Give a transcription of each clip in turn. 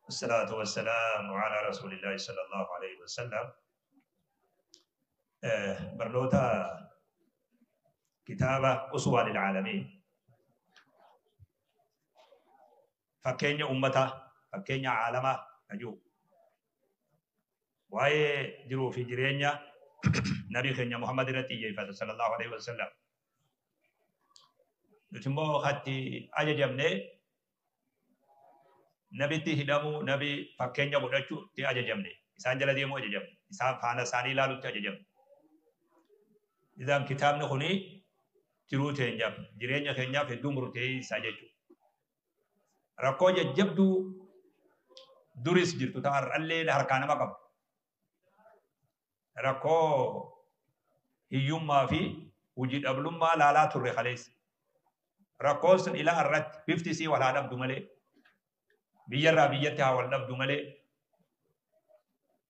والصلاة والسلام على رسول الله صلى الله عليه وسلم. Barnoota kitaaba Uswaa lilcaalamiin, fakkeenya ummataa, fakkeenya caalamaa kajuu, waa'ee jiruu fi jireenya nabii keenya Muhammad irratti xiyyeeffata sallallahu alaihi wasallam. Nuti immoo hatti ajajamne nabitti hidhamuu, nabi fakkeenya godhachuu itti ajajamne, isaan jala deemuu ajajamne, isaan faana isaanii ilaalutti ajajamne. Idaan kitaabni kuni jiruu teenyaaf, jireenya keenyaaf hedduu murteessaa jechuudha. Rakkoo jajjabduu duris jirtu ta'a, har'allee harkaa nama qabu. Rakkoo hiyyummaa fi hojii dhablummaa laalaa turre kaleessa. Rakkoon sun ilaa irratti bifti isii wal haa dhabdu malee, biyyarraa biyyatti haa wal dhabdu malee,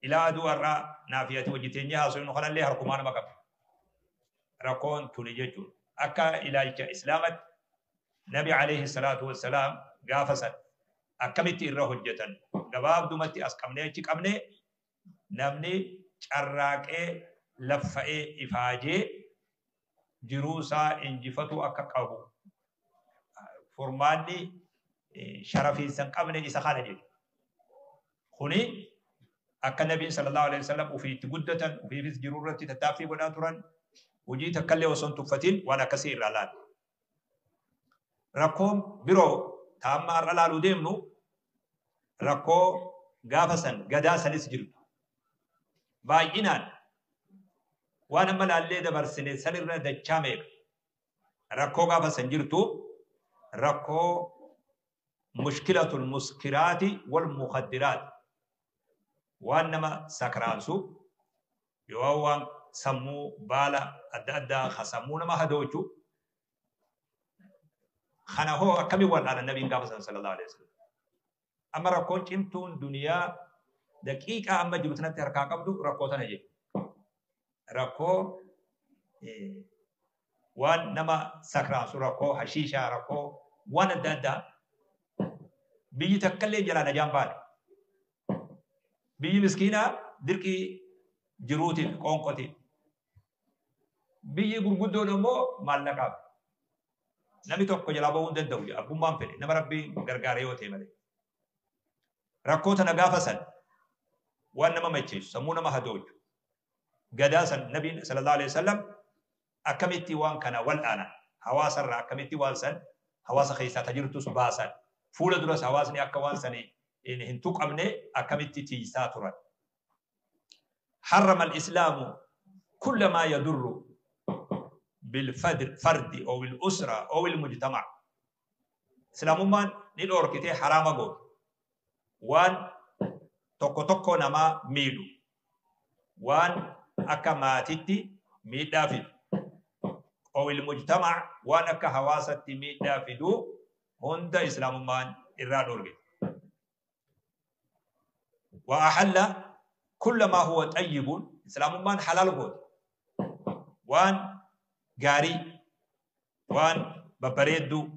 ilaa aduu har'aa naaf ati hojii teenyee haasofnu kanallee harkumaa nama qaba. Rakkoon tuni jechuudha. Akka ilaalcha Islaamatti Nabi alayhi salaatu wassalaam gaafa san akkamitti irra hojjetan, gabaabdumatti as qabnee achi qabnee, namni carraaqee, laffa'ee, ifaajee jiruu isaa injifatu akka qabu, furmaanni sharafiinsa hin qabne isa kana jechuudha. Kuni akka Nabiin sallallahu alaihi wasallam ofii itti guddatan, ofiifis jiruu irratti tattaaffii godhaa turan, hojii takkallee osoo hin tuffatin waan akkasii irraa laala. Rakkoon biroo taamma har'a laaluu deemnu rakkoo gaafa san gadaa sanis jirtu. Baay'inaan waan amma laallee dabarsine sanirra dachaa meeqa. Rakkoo gaafa san jirtu, rakkoo mushkilatul muskiraati wal mukaddiraat, waan nama sakraansu yoo waan sammuu baala adda addaa ka sammuu nama hadoochu kana hoo akkamiin wal'aanan nabiin gaafa san sallallahu alaihi wasallam? Amma rakkoon cimtuun duniyaa daqiiqaa amma jiru sanatti harkaa qabdu rakkoo tana jedhu. Rakkoo waan nama sakraansu, rakkoo hashiishaa, rakkoo waan adda addaa biyyi takkallee jalaa najaan baane. Biyyi miskiinaa dirqii jiruutiif qoonqotiif. Biyyi gurguddoon immoo maallaqaaf. Namni tokko jalaa bahuu hin danda'u, abbummaan fedhe nama Rabbiin gargaare yoo ta'e malee. Rakkoo tana gaafa san waan nama macheessu, sammuu nama hadoochu, gadaa san nabiin sallallahu alaihi wasallam akkamitti waan kana wal'aanan, hawaasarraa akkamitti waan san hawaasa keessaa tajirtus baasan, fuula duras hawaasni akka waan san hin tuqamne akkamitti tiisaa turan. حرم الإسلام كل ما يضر بالفرد أو الأسرة أو المجتمع. إسلامummaan ni dhoorkitee haraama goote waan tokko tokko namaa miidhu, waan akka maatitti miidhaa fidu, أو المجتمع, waan akka hawaasatti miidhaa fidu hunda islaamummaan irraa dhoorgite. وأحل كل ما هو طيب, islaamummaan halaal goote waan gaarii, waan babbareedduu,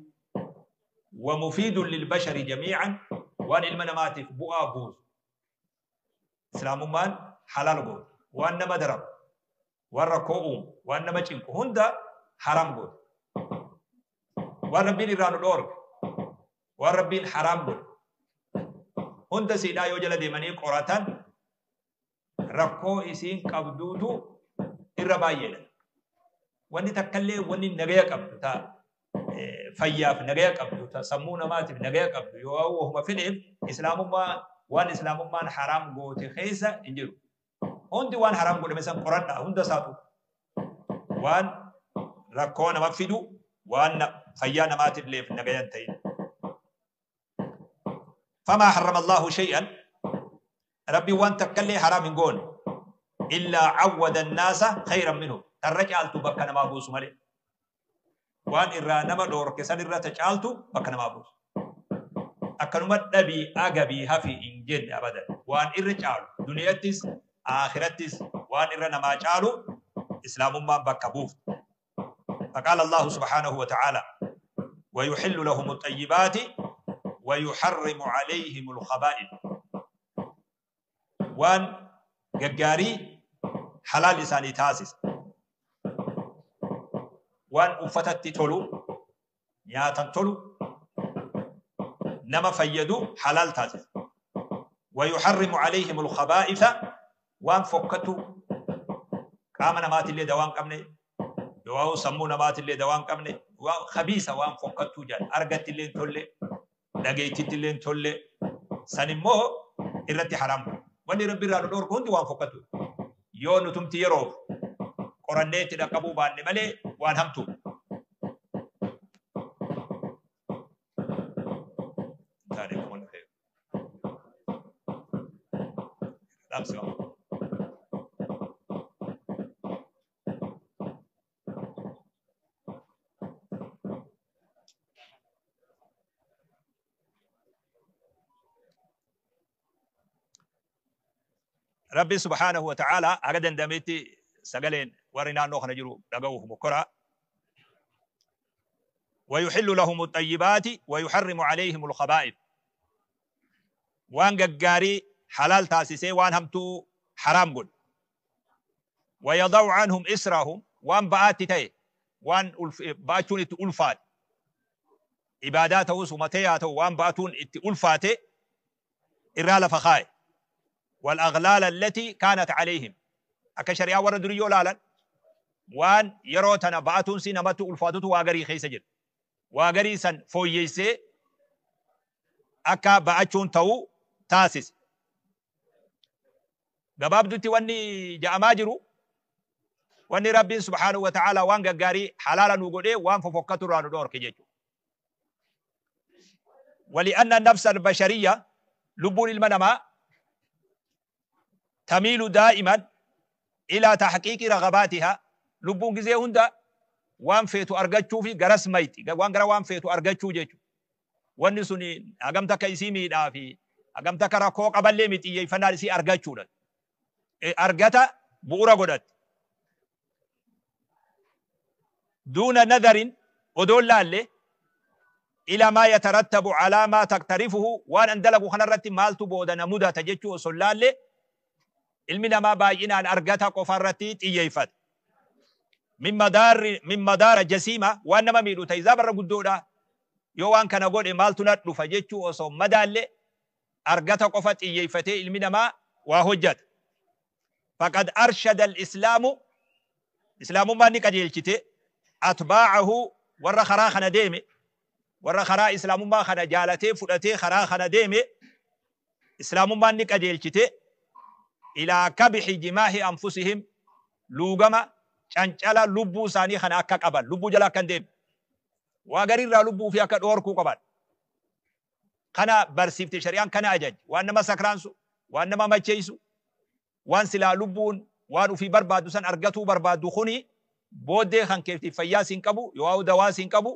ومفيد للبشر جميعا, waan ilma namaatiif bu'aa buusu islaamummaan halaal goote. Waan nama darabu, waan rakkoo uumu, waan nama cinqu hunda haram goote. Waan Rabbiin irraa nu dhoorge, waan Rabbiin haraam godhe hunda siidhaa yoo jala deemanii qoratan rakkoo isiin qabduutu irra baay'eedha. Wanni takkallee wanni nagaya qabdu, ta fayyaaf nagaya qabdu, ta sammuu namaatiif nagaya qabdu, yoo wahuma fedheef islaamummaa waan islaamummaan haraam goote keessa hin jiru. Hundi waan haraam godhame san qoradha, hunda isaatu waan rakkoo nama fidu, waan fayyaa namaatiif illee nagaya hin ta'in. فما حرم الله شيئا, ربي وان تكلي حرام قول، إلا عوض الناس خيرا منه, tarra caaltu bakka namaa buusu malee. Waan irraa nama dhoorke san irra caaltu bakka namaa buusu. Akkanuma dhabii agabii hafi hin jenne abadan. Waan irra caalu, duniyattis akhirattis waan irra namaa caalu islaamummaan bakka buuftu. فقال الله سبحانه وتعالى: ويحل لهم الطيبات. ويحرم عليهم الخبائث waan gaggaarii halaal isaanii taasisa. Waan uffatatti tolu, nyaatan tolu, nama fayyadu halaal taasisa. ويحرم عليهم الخبائث waan fokkatu qaama namaatillee dawaa hin qabne, yoo sammuu namaatillee dawaa hin qabne, waan khabiisa waan fokkattuu jedhan argattillee hin tolle, dhageettittillee hin tolle, san immoo irratti haraam godhe. Wanni Rabbi irraa nu dhoorku hundi waan fokkatu. Yoo nutumti yeroof qorannee itti dhaqqabuu baanne malee waan hamtu. Rabbi subhaanahu wa ta'ala haga dandametti sagaleen warri naannoo kana jiru dhaga'uuf mokkora. ويحل لهم الطيبات ويحرم عليهم الخبائث. وان غغاري حلال تاسيسي وان همتو حرام قل. ويضع عنهم إسرهم وان بآتي تي وان باتون الفات عباداته سمتياته وان باتون الفات إرال فخاي والأغلال التي كانت عليهم أكا شريعة ورد ريو لالا وان يروتنا باتون سينمتو الفاتو واغري خيسجل واغري سن فويسي أكا باتون تو تاسس gabaabdutti wanni ja'amaa jiru wanni Rabbiin subhaanahu wa ta'ala waan gaggaarii halaala nu godhee waan fofokkatu irraa nu dhoorke jechuudha. ولأن النفس البشرية لبون المنما تميل دائما إلى تحقيق رغباتها لبون جزي هندا وان فيتو أرجتشو في جرس ميتي وان جرا وان فيتو أرجتشو جيتشو وان سني أقمتك يسيمي دافي أقمتك ركوك أبلي متي فنالسي أرجتشو argata bu'ura godhatte. Duuna nadarin odoon laalle ila maa yatarattabu alaa maa taqtarifuhu waan an dalagu kanarratti maaltu booda na mudata jechuu osoo laalle ilmi namaa baay'inaan argata qofarratti xiyyeeffata. Min madaara jasiima waan nama miidhu ta'isaa barra guddoodha. Yoo waan kana godhe maaltu na dhufa jechuu osoo madaalle argata qofa xiyyeeffatee ilmi namaa waa hojjata. فقد أرشد الإسلام إسلام ما نقديلشته أتباعه ورا خرا خنا ديمي ورا خرا إسلام ما خنا جالته فرته خرا خنا ديمي إسلام ما نقديلشته إلى كبح جماه أنفسهم لوغما چانچالا لبو ساني خنا أكا قبل لبو جلا كان ديم وغرير لبو في أكا دوركو قبل خنا برسيفت شريان كان أجج وأنما سكرانسو وأنما مچيسو waan silaa lubbuun waan ufii barbaaddu san argatuu barbaaddu kuni booddee kan keetti fayyaa siin qabu yoo dawaa siin qabu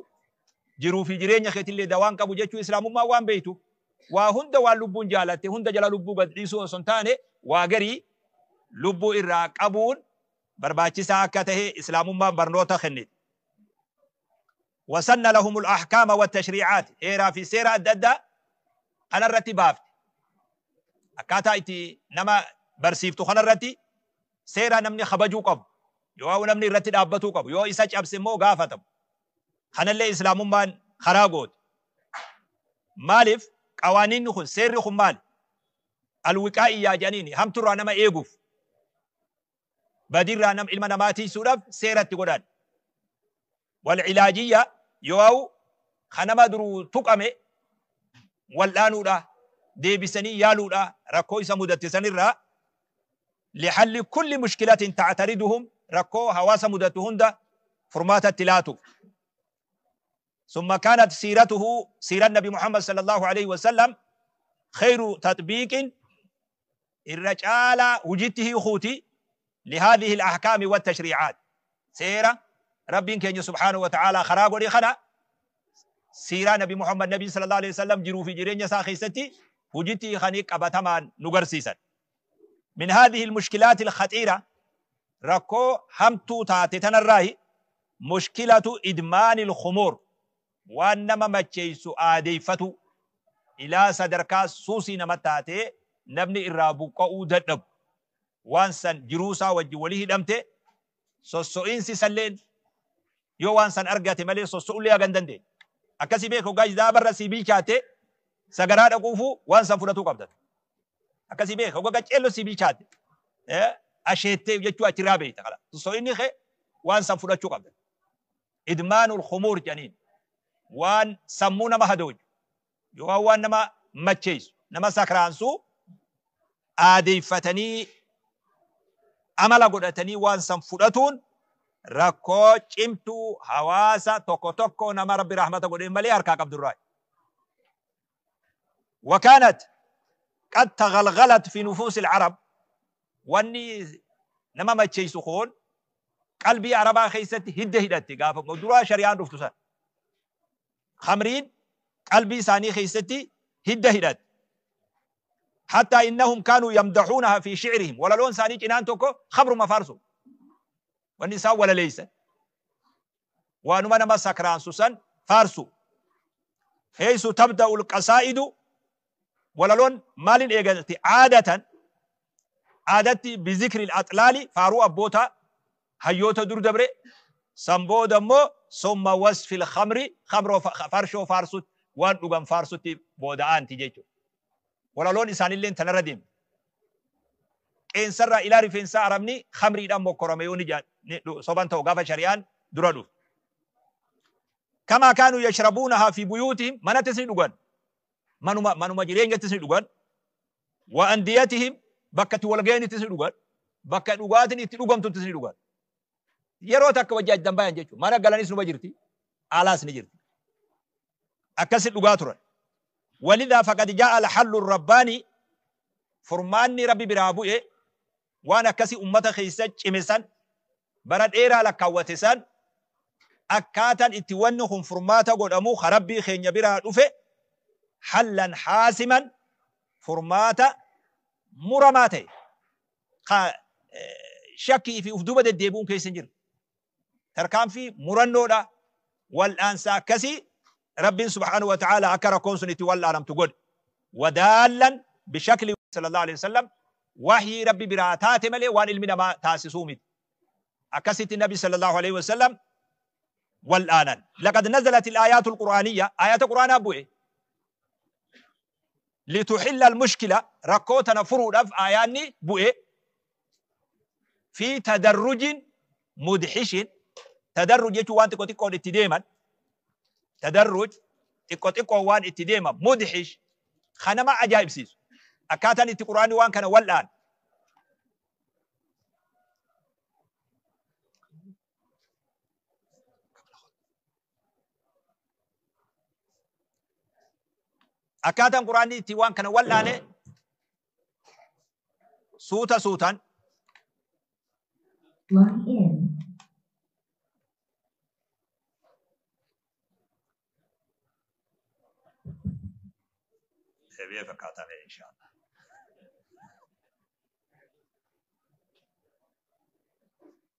jiruu fi jireenya keetillee dawaan qabu jechuu islaamummaa waan beektu waa hunda waan lubbuun jaalatte hunda jala lubbuu gad dhiisuu osoo hin taane waa garii lubbuu irraa qabuun barbaachisaa akka tahe islaamummaan barnoota kennite. وسن لهم الأحكام والتشريعات هيرا في سيرة أدى أنا الرتي أكاتا إتي نما barsiiftu kanarratti seera namni kabajuu qabu yoo namni irratti dhaabbatuu qabu yoo isa cabse immoo gaafatamu kanallee islaamummaan karaa goote maaliif qawaaniinni kun seerri kun maali alwiqaa'iyyaa jedhaniini hamturraa nama eeguuf badiirraa nam ilma namaa tiisuudhaaf seeratti godhan walcilaajiyya yoo kanama duruu tuqame wal'aanuudha deebisanii yaaluudha rakkoo isa mudatte sanirraa لحل كل مشكلة تعترضهم ركو هواس مدتهن فرمات التلاتو ثم كانت سيرته سيرة النبي محمد صلى الله عليه وسلم خير تطبيق الرجال وجدته أخوتي لهذه الأحكام والتشريعات سيرة ربي كان سبحانه وتعالى خراغ ولخنا سيرة نبي محمد نبي صلى الله عليه وسلم جرو في جرين ساخيستي وجدته خنيق أبتمان نقرسيسا من هذه المشكلات الخطيرة ركو همتو تاتتنا الراي مشكلة إدمان الخمور وانما مچيسو آديفتو Ilaa sadarkaa suusii nama taatee namni irraa buqqa'uu dadhabu. Waan san jiruusaa wajjin walii hidhamte sosso'iinsi salleen yoo waan san argate malee sosso'ullee haga hin dandeenye. Akkasii beeku hoggaa jidaabarra sii bilchaate sagaraa dhaquufuu waan san fudhatuu qabda. Akkasii beeku hoggaa qaceelloo sii bilchaate asheettee jechuu achirraa beekta kala. Sosso'inni kee waan san fudhachuu qabda. Idmaanul khumuur jedhaniin waan sammuu nama hadooju yookaan waan nama macheessu nama sakraansuu aadeeffatanii amala godhatanii waan san fudhatuun rakkoo cimtuu hawaasa tokko tokko nama Rabbi rahmata godheen malee harkaa qabdurraa. وكانت قد تغلغلت في نفوس العرب واني نما ما تشيسو قلبي عربا خيست هده هدتي قاف مدورا شريان رفتو خمرين قلبي ساني خيستي هده هدت حتى إنهم كانوا يمدحونها في شعرهم ولا لون ساني جنان توكو خمر ما فارسو والنساء ولا ليس وانما نما سكران سوسن فارسو حيث تبدأ القصائد ولا لون مال إيجالتي عادة عادتي بذكر الأطلال فارو أبوتا هيوتا دور دبري سنبو دمو ثم وصف الخمر خمر فرشو فارسو وان دوغان فارسو تي بودان تي ولا لون إنسان اللي انت نرديم إن سر إلى رفين سعرمني خمري دم مكرميوني جان صبان توقف شريان درادو كما كانوا يشربونها في بيوتهم ما نتسني دوغان منو جيرين تسني دوغان وأنديتهم بكت والغين تسني دوغان بكت دوغاتن تدوغم تسني دوغان yeroo takka wajji addan bayan jechuudha. Mana galanis numa jirti, alaas ni jirti. Akkasi dhugaa turan. Walidhaa faqad jaa'a al-hallu rabbaani furmaanni rabbi biraa bu'e waan akkasi ummata keessa cime san bara dheeraa lakkaawwate san akkaataan itti wanni kun furmaata godhamu rabbii keenya biraa dhufe hallan haasiman furmaata muramaa ta'e shakkii fi uf duuba deddeebi'uun keessa hin jirre. Tarkaanfii murannoodha wal'aansa akkasii rabbiin subhaanahu wa ta'aala akka rakkoon sun itti wal'aanamtu godhe. Wadaallan bishakli sallallahu alayhi wasallam wahyii rabbi biraa taate malee waan ilmi namaa taasisuu miti. Akkasitti nabi sallallahu alayhi wasallam wal'aanan. Laqad nazalat al-aayaatu al-qur'aaniyya aayaata qur'aanaa bu'e. Lituxilla al-mushkila rakkoo tana furuudhaaf aayaanni bu'e. في تدرج مدحش تدرج يجو وان تكو تكو اتديما تدرج تكو تكو وان اتديما مدحش خنما عجائب سيس أكاتن اتي قرآن وان كان والآن أكاتن قرآن اتي وان كان والآن سوتا سوتا Log in. إن شاء الله.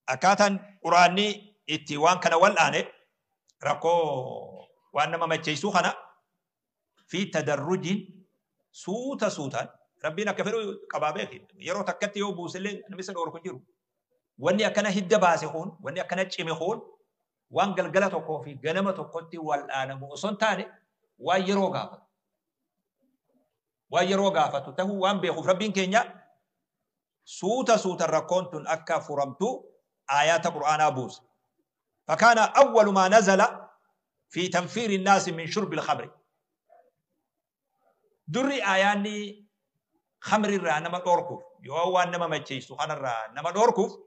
Akkaataan quraanni itti waan kana wal'aane rakkoo waan nama macheessuu kana fi tadarrujiin suuta suutaan rabbiin akka fedhu qabaa beeki yeroo takkatti yoo buusellee namni isa dhoorku jiru. Wanni akkana hidda baase kun wanni akkana cime kun waan galgala tokkoo fi ganama tokkotti wal'aanamu osoo hin taane waan yeroo gaafatu. Waan yeroo gaafatu ta'uu waan beekuuf rabbiin keenya suuta suutaan rakkoon tun akka furamtu آيات قرآن أبوس. فكان أول ما نزل في تنفير الناس من شرب الخمر. دري آياني خمر الرا نما دوركوف يو نما مچيسو خن الرا نما دوركوف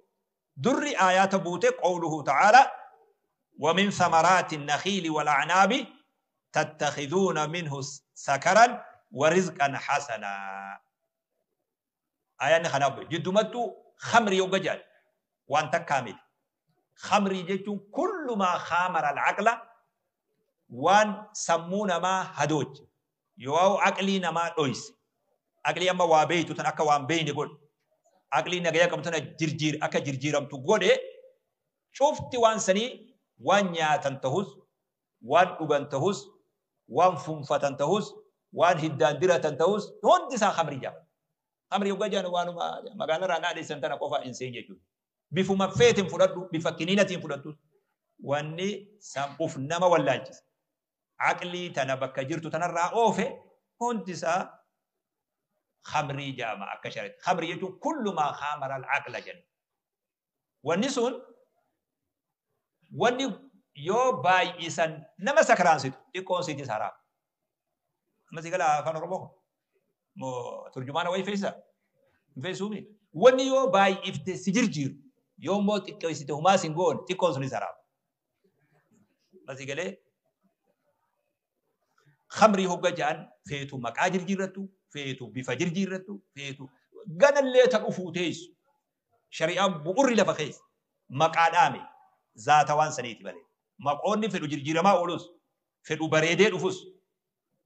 دري آيات بوته قوله تعالى ومن ثمرات النخيل والأعناب تتخذون منه سكرا ورزقا حسنا. آياني خنابو جدومتو خمر يوجد وانت كامل خمر جيتون كل ما خامر العقل وان سمونا ما هدوج يواو عقلي نما دويس عقلي اما وابيتو تن اكا وان بين يقول عقلي نغيا كم تن جرجير اكا جرجيرم تو غودي شفتي وان سني وان نياتن تهوس وان دوغن تهوس وان فنفتن تهوس waan hiddaan diratan ta'us hundi isaa khamrii jedhama. Khamrii hoggaa jedhan waanuma magaalarraa naadheessan tana qofa hin seen jechuudha. Bifuma feetiin fudhadhu, bifa kiniinatiin fudhadhu, wanni uf nama wallaalchisa. Aqlii tana bakka jirtu tanarraa oofe hundi isaa khamrii jedhama akka shari'aatti. Khamrii jechuun kullumaa khamara al-aqla jenna. Wanni sun wanni yoo baay'isan nama sakraansitu xiqqoon siitis haraam. Amma si gala afaan Oromoo moo turjumaana wayii feesisa? Hin feesisuumi. Wanni yoo baay'ifte si jirjiiru yoo immoo xiqqeessite humaa sin goone xiqqoon sunis haraam. Amma si galee khamrii hogga ja'an feetu maqaa jirjiirrattu, feetu bifa jirjiirrattu, feetu ganallee ta dhufuu teessu. Shari'aan bu'urri lafa keessa maqaa dhaame zaata waan saniiti malee. Maqoonni fedhu jirjiiramaa oolus, fedhu bareedee dhufus,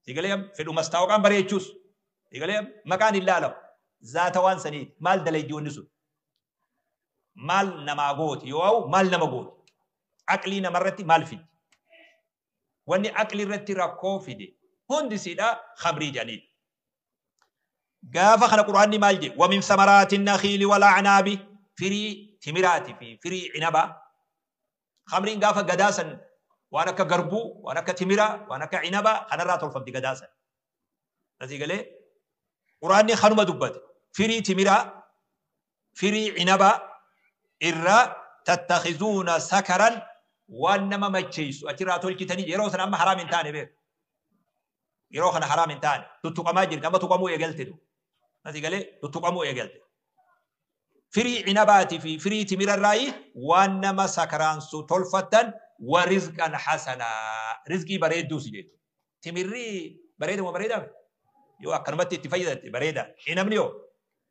sigalee fedhu mastaawaqaan bareechus, sigalee maqaan hin laalamu. Zaata waan saniiti. Maal dalaydi wanni sun? Maal namaa gooti? Yoo ha'u maal nama gooti? Aqlii namarratti maal fidi? Wanni aqlii irratti rakkoo fide hundi siidha khamrii jedhaniiti. Gaafa kana Qur'aanni maal jedhe? Wa min samaraati nakhiili wal a'naabi, firii timiraatii fi firii cinabaa. Khamriin gaafa gadaasan waan akka garbuu, waan akka timiraa, waan akka cinabaa kanarraa tolfamti gadaasan. Asii galee Qur'aanni kanuma dubbate. Firii timiraa, firii cinabaa irraa tattakhizuuna sakaran, waan nama macheessu achirraa tolchitanii. Yeroo sana amma haraam hin taane beeku. Yeroo kana haraam hin taane tuttuqamaa jirti, amma tuqamuu eegalte du. Asii galee tuttuqamuu eegalte. Firii cinabaatii fi firii timirarraayi waan nama sakraansu tolfattan, wa rizqan hasanaa, rizqii bareedduus jechuudha. Timirri bareeduma bareedaa yoo akkanumatti itti fayyadatte bareeda. Cinabni yoo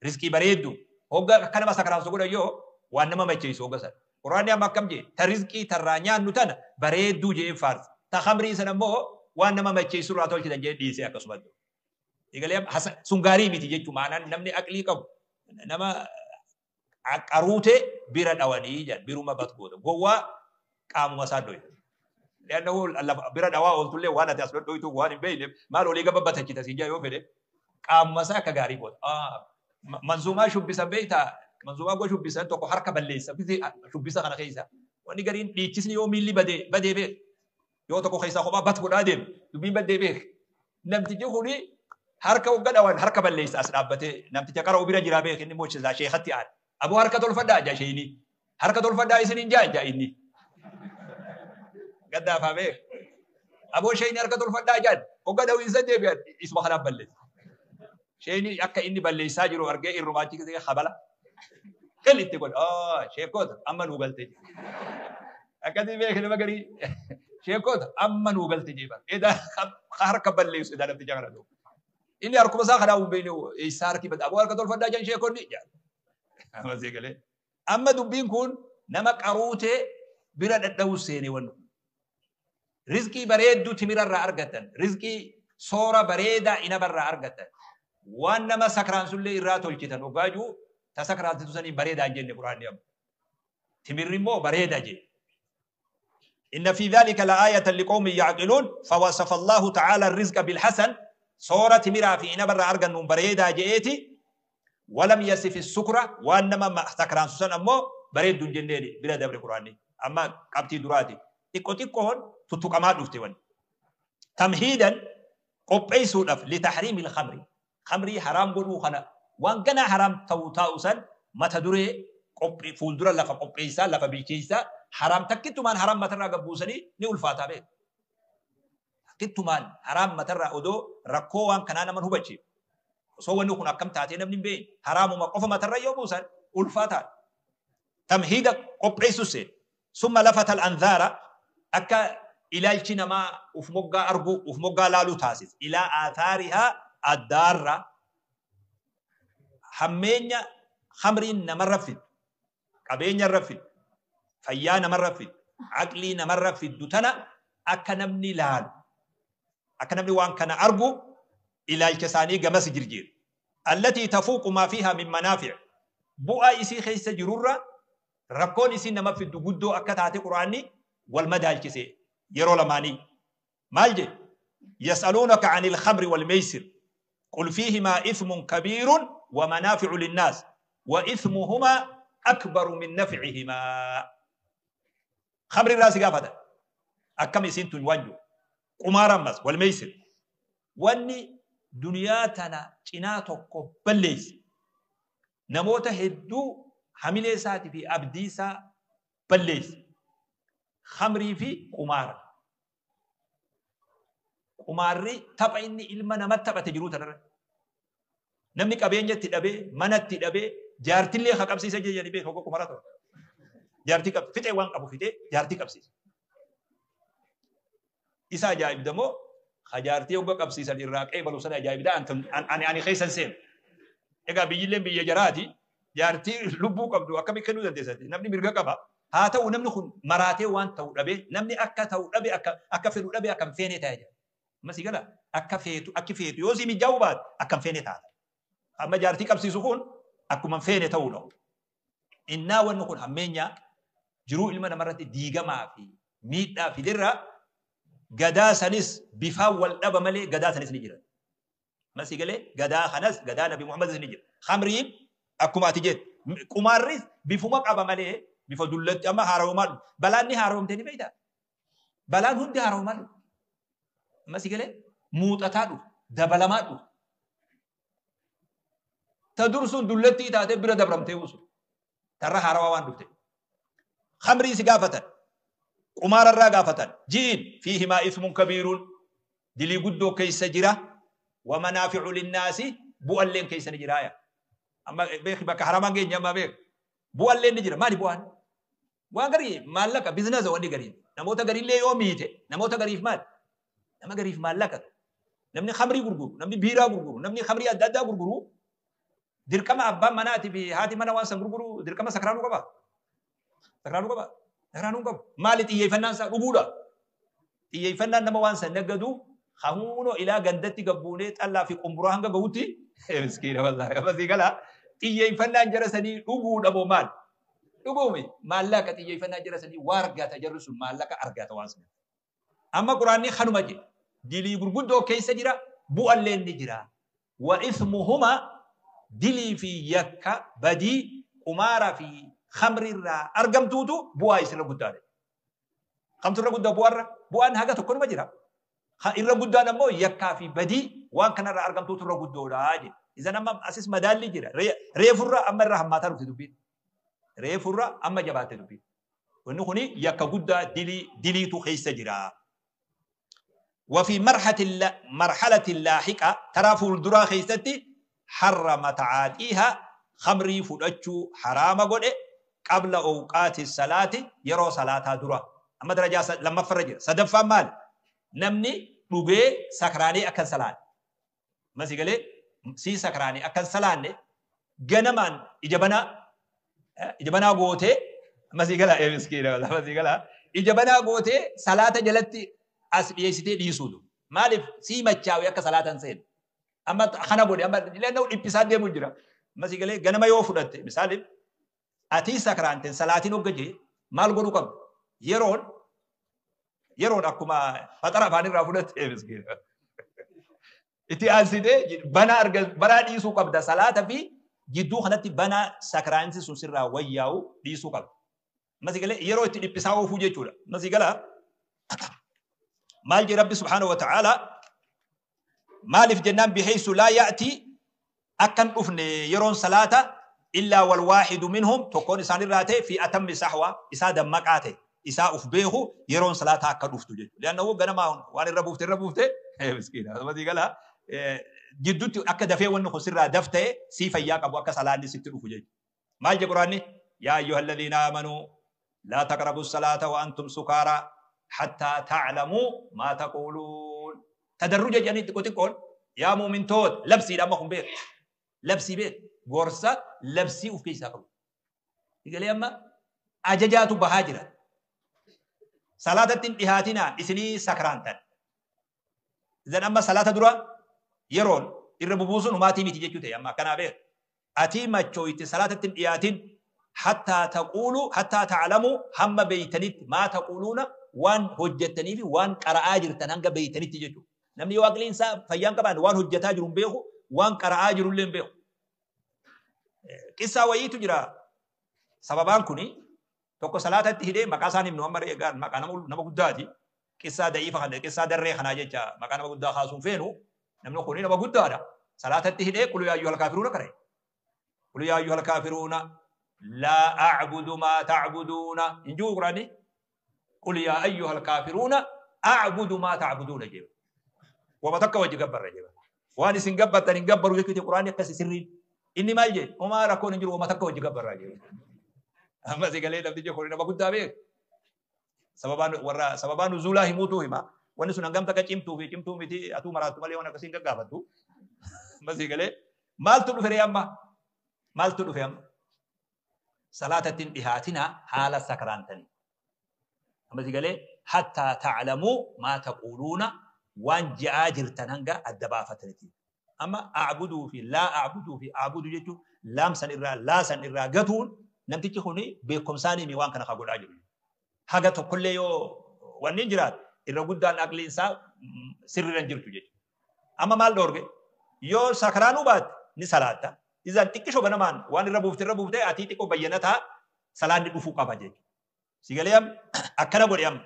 rizqii bareeddu hogga akka nama sakraansu godhan yoo waan nama macheessu hogga sana. Quraanni amma akkam jee? Ta rizqii tarraa nyaannu tana bareedduu jee faarsa. Ta khamrii sana immoo waan nama macheessu irraa tolchitan jee dhiisee akkasumatti. Egalee sun gaarii miti jechuudha. Maanaan namni aqlii qabu nama qaruute bira dhawanii jedhan biruma batgoota. Gowwaa qaamuma isaa dhoye. Leannahu bira dhawaa ooltullee waan ati as dhodhoytu waan hin beekneef maal olii gaba batachita siin jaa yoo fedhe qaamuma isaa akka gaarii goota. Manzuumaa shubbisan beektaa? Manzuumaa goo shubbisan tokko harka balleessa shubbisa kana keessa. Wanni gariin dhiichisni yoo miilli badee badee beek. Yoo tokko keessaa kophaa bat godhaa deeme dubbiin baddee beek. Namtichi kuni harka hogga dhawan harka balleessa as dhaabbatee namticha qara'u bira jiraa beek, inni immoo sheekatti aada. Aboo harka tolfadhaa jaa sheeyini. Harka tolfadhaa isiniin jaa jaa inni. Gaddaafaa beek. Aboo sheeyini harka tolfadhaa jaan hogga dhawiinsa deebi'an isuma kanaaf balleessa. Sheeyini akka inni balleessaa jiru argee irrumaachi keessee habala. Qil itti godha. Sheekota amma nuu galte. Akkasii beek nama garii. Sheekota amma nuu galte jeeban. Edaa harka balleessu edaa namticha kana dhufu. Inni harkuma isaa kanaa hin beekne eessaa harki bada. Aboo harka tolfadhaa jaan sheekonni. Amma sii galee. Amma dubbiin kun nama qaruutee bira dhadha'u seene wannu. Rizqii bareedduu timirarraa argatan. Rizqii soora bareedaa inabarraa argatan. Waan nama sakraansullee irraa tolchitan hoggaajuu ta sakraansitu sanii bareedaa hin jenne Quraanni amma. Timirri immoo bareeda jee. إن في ذلك لآية لقوم يعقلون. فوصف الله تعالى الرزق بالحسن، صورة مرا في إنبر أرجن بريدا جئتي، ولم يصف السكرة وإنما ما سكران سوسن أمو بريد دون جنيني بلا دبر قرآني. أما قبتي دراتي تيكو تيكو هون تتوكما دوفتي تمهيدا قبيسو لتحريم الخمر، خمري حرام قلو خنا وان كان حرام توتاوسن ما تدري قبي فولدرا لفا قبيسا لفا بيكيسا حرام تكتمان حرام مترا قبوسني نيول فاتا بي تكتمان حرام مترا أدو ركو وان كان من هو بتشي سو نكون أكم تاتي نبني بين حرام وما قف مترا يوبوسن ألفاتا تمهيدا قبيسوسي. ثم لفت الأنذار أكا إلى الشنما وفمقا أرجو وفمقا لالو تاسس إلى آثارها الدارة حمينيا خمرين نمر فيد قبينيا رفيد فيا نمر فيد عقلي نمر فيد دوتنا أكنمني لال أكنمني وان كان أرجو إلى الكساني جمس جرجير التي تفوق ما فيها من منافع بؤا إسي خيس جرورة ركون إسي نما في الدقودو أكتاتي قرآني والمدى الكسي يرو لماني مالجي يسألونك عن الخمر والميسر قل فيهما إثم كبير ومنافع للناس وإثمهما أكبر من نفعهما. خمر الراس قافة أكم يسنتون وانجو قمار أمس والميسر واني دنياتنا جناتك بليس نموت هدو حملي ساتي في أبديسا بليس خمري في قمار قماري تبع إني إلما نمت تبع تجروت نرى نمني كابين جت تدبي منت تدبي جارتي اللي خا قبسي سجل يعني بيه هو قمارته جارتي كب فتة وان أبو فتة جارتي قبسي إسا جايب دمو خجارتي وقا قبسي سن الراق أي بلوسنا جايب ده أنتم أنا أنا خيسن سين إذا بيجي بيجاراتي جارتي لبو قبضو أكمل كنو دنتي نمني مرجع قبا هاتا ونمني خن مراتي وان تو ربي نمني أكا تو ربي أكا أكا في ربي أكم فيني تاجا ما سيقلا أكا فيتو أكا فيتو يوزي من جوابات أكم فيني تاجا أما جارتي قبسي سخون أكم فيني تولو إنا ونكون همينيا جرو إلما مرات ديجا ما في ميت في درة جدا سنس بفاول أبا ملي جدا سنس نجرا ما سيقلا جدا خنس جدا نبي محمد نجرا خمرين أكم أتجد كمارس بفمك أبا ملي بفضلت أما هارو بلاني هارو تاني بيدا بلان هندي هارو مال ما سيقلا موت أتادو دبلماتو تدرسون دلتي تاتي برا دبرمتي وصل ترى هارو وان دكتي خمري سقافة قمار الرقافة جين فيهما إثم كبير دلي قدو كيس جرا ومنافع للناس بؤلين كيس نجرايا أما بيخ بك حرامان جين يما بيخ بؤلين نجرا مالي بؤان بؤان قري مالك بزنس واني قريب نموت قريب لي يوميته نموت قريب مال نما قريب مالك نمني خمري غرغرو نمني بيرا غرغرو نمني خمري أدادا غرغرو دركما أبا مناتي في هاتي منا وانسان غرغرو دركما سكرانو كبا سكرانو كبا سكرانو كبا مالي تيجي فنان سا ربودا تيجي فنان نما وانسان نجدو خمونو إلى جندتي قبونيت الله في قمرها هنجا قوتي مسكينة والله بس يقولها تيجي فنان جرسني ربودا أبو مال ربومي مالك تيجي فنان جرسني وارجع تجرس مالك أرجع توانسان أما قرآني خنو مجي دلي غرغدو كيس جرا بؤلين نجرا وإثمهما دلي في يكا بدي قمارة في خمر الرا أرقم توتو بوا يسر قداني خمس الرا قدا بوارا بوان هاجا تكون مجرا الرا قدانا مو يكا في بدي وان كان الرا أرقم توتو الرا قدو راجي إذا أما أساس مدالي جرا ريفرا أما الرا هم ماتارو تدوبين ريفرا أما جبات تدوبين وإنه هني يكا قدا دلي دلي تو خيس جرا وفي مرحلة اللاحقة ترى فولدرا خيستي حرم تعاطيها خمري فدچو حرام غده قبل اوقات الصلاه يرو صلاه درا اما درجه لما فرج صدفا مال نمني دوغه سكراني اكن صلاه ما سيغلي سي سكراني اكن صلاه غنمان اجبنا اجبنا غوته ما سيغلا اي مسكين والله ما سيغلا اجبنا غوته صلاه جلتي اس ديستي ديسودو مالف سي مچاوي اك صلاه سين أما خنا بودي أما لأنه الابتسام دي مجرى ما سيقولي جنما يوفدت مثال أتي سكرانتين صلاتين وجي مال غرو كم يرون يرون أكما فترة فاني رافدت مسكين إتي أنسيده بنا أرجع بنا ديسو كم ده صلاة في جدو خنتي بنا سكرانتي سوسرا وياو ديسو كم ما سيقولي يرون إتي الابتسام وفوجي شولا ما سيقولا مال ربي سبحانه وتعالى مالف جنان بحيث لا يأتي أكن أفني يرون صلاة إلا والواحد منهم تكون إسان الراتي في أتم سحوة إسا دمكاته إسا أفبيه يرون صلاة أكن أفتو لأنه غنما وان الربوفت الربوفت مسكين هذا ما تقولها جدتي أكد فيه وأنه خسر دفته سيف إياك أبو أكا صلاة ست أفجي ما القرآن يا أيها الذين آمنوا لا تقربوا الصلاة وأنتم سكارى حتى تعلموا ما تقولون تدرج يعني تقول يا مؤمن تود لبسي لما خم بيت لبسي بيت غورسا لبسي وفي ساقو يقول يا أما أججات بهاجرة صلاة انتهاتنا إسني سكرانتن إذن أما صلاة درا يرون الربوبوسون وما تيمي تيجي يا أما كان بيت أتي ما تشويت صلاة انتهاتين حتى تقولوا حتى تعلموا هم بيتنيت ما تقولون وان هجتني في وان قرأ جرتن هنگا بيتنيت تيجي. Namni yoo aqliin isaa fayyaan qabaanne waan hojjetaa jiru hin beeku, waan qara'aa jiru illee hin beeku. Qissaa wayiitu jira. Sababaan kuni tokko salaatatti hidhee maqaa isaan himnu amma eegaan maqaa nama guddaati. Qissaa da'iifa kana qissaa darree kanaa jecha maqaa nama guddaa kaasuun feenu namni kuni nama guddaadha. Salaatatti hidhee qul yaa ayyuhal kaafiruuna qara'e. Qul yaa ayyuhal kaafiruuna laa a'budu maa ta'buduuna hin jiru Quraanni. Qul yaa ayyuhal kaafiruuna a'budu maa ta'buduuna jedhe. Wama takka wajji gabbarra jedhe. Waan isin gabbartan hin gabbaru jechuuti Quraanni akkasi sirriin. Inni maal jedhe? Homaa rakkoon hin jiru wama takka wajji gabbarra jedhe. Amma si galee namtichi kun nama guddaa beeku. Sababaan warra sababaan nuzuulaa himuutu hima. Wanni sun hangam takka cimtuu fi cimtuu miti atuu maraattu malee waan akkasiin gaggaafattu. Amma si galee maaltu dhufe ree amma? Maaltu dhufe amma? Salaatatti hin dhihaatina haala sakraantanii. Amma si galee hattaa ta'lamuu maa taquuluuna waan je'aa jirtan hanga adda baafataniiti. Amma a'buduu fi laa a'buduu fi a'budu jechuun laam san irraa laa san irraa gatuun namtichi kuni beekumsaanii waan kana ka godhaa jiru. Haga tokkollee yoo wanni hin jiraatu irra guddaan aqliin isaa sirriirra hin jirtu jechuudha. Amma maal dhoorge? Yoo sakraanuu baatte ni salaatta. Izaan xiqqishoo ganamaan waan irra buufte irra buufte atii xiqqoo bayyanataa salaanni dhufuu qaba jechuudha. Si galee amma akkana godhe amma.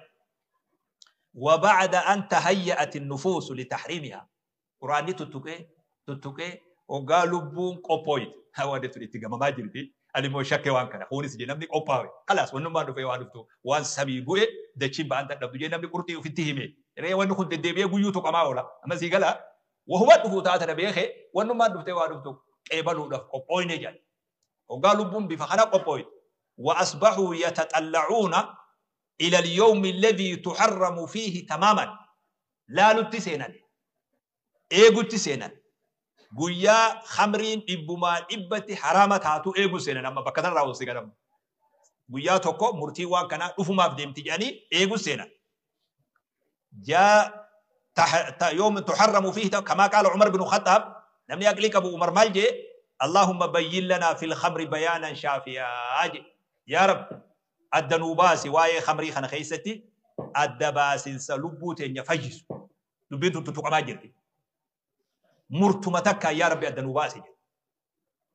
وبعد أن تهيأت النفوس لتحريمها قرآني تتوكي تتوكي وقالوا بون قوبويت هوا دي تريد ما جرتي ani immoo shakkee waan kana kunis jee namni qophaa'e kalaas wannummaan dhufee waan dhuftu waan samii bu'e dachiin ba'an dadhabdu jee namni qurxii ofitti hime ree wanni kun deddeebi'ee guyyuu tuqamaa oola amma sii gala wahuma dhufuu taata na beekee wannummaan dhuftee waan dhuftu qeebaluudhaaf qophooyne jedhe hoggaa lubbuun bifa kana qophooyte وأصبحوا يتطلعون إلى اليوم الذي تحرم فيه تماما لا لتسينا إيغو تسينا guyyaa khamriin dhibbumaa dhibbatti haraama taatu eegu seenan amma bakka tanarraa hoosii gadamu. Guyyaa tokko murtii waan kanaa dhufumaaf deemti jedhanii eegu seenan. Jaa yoom tuharramu fiihi kamaa qaala Umar bin Khattaab namni aqlii qabu Umar maal jee Allahumma bayyin lanaa fil khamri bayaanan shaafiyaa jee. Yaa Rabbi adda nuu baasi waa'ee khamrii kana keessatti adda baasinsa lubbuu teenya fayyisu. Dubbiin tun tuttuqamaa jirti. Murtuma takka yaa Rabbi adda nuu baasi jedhe.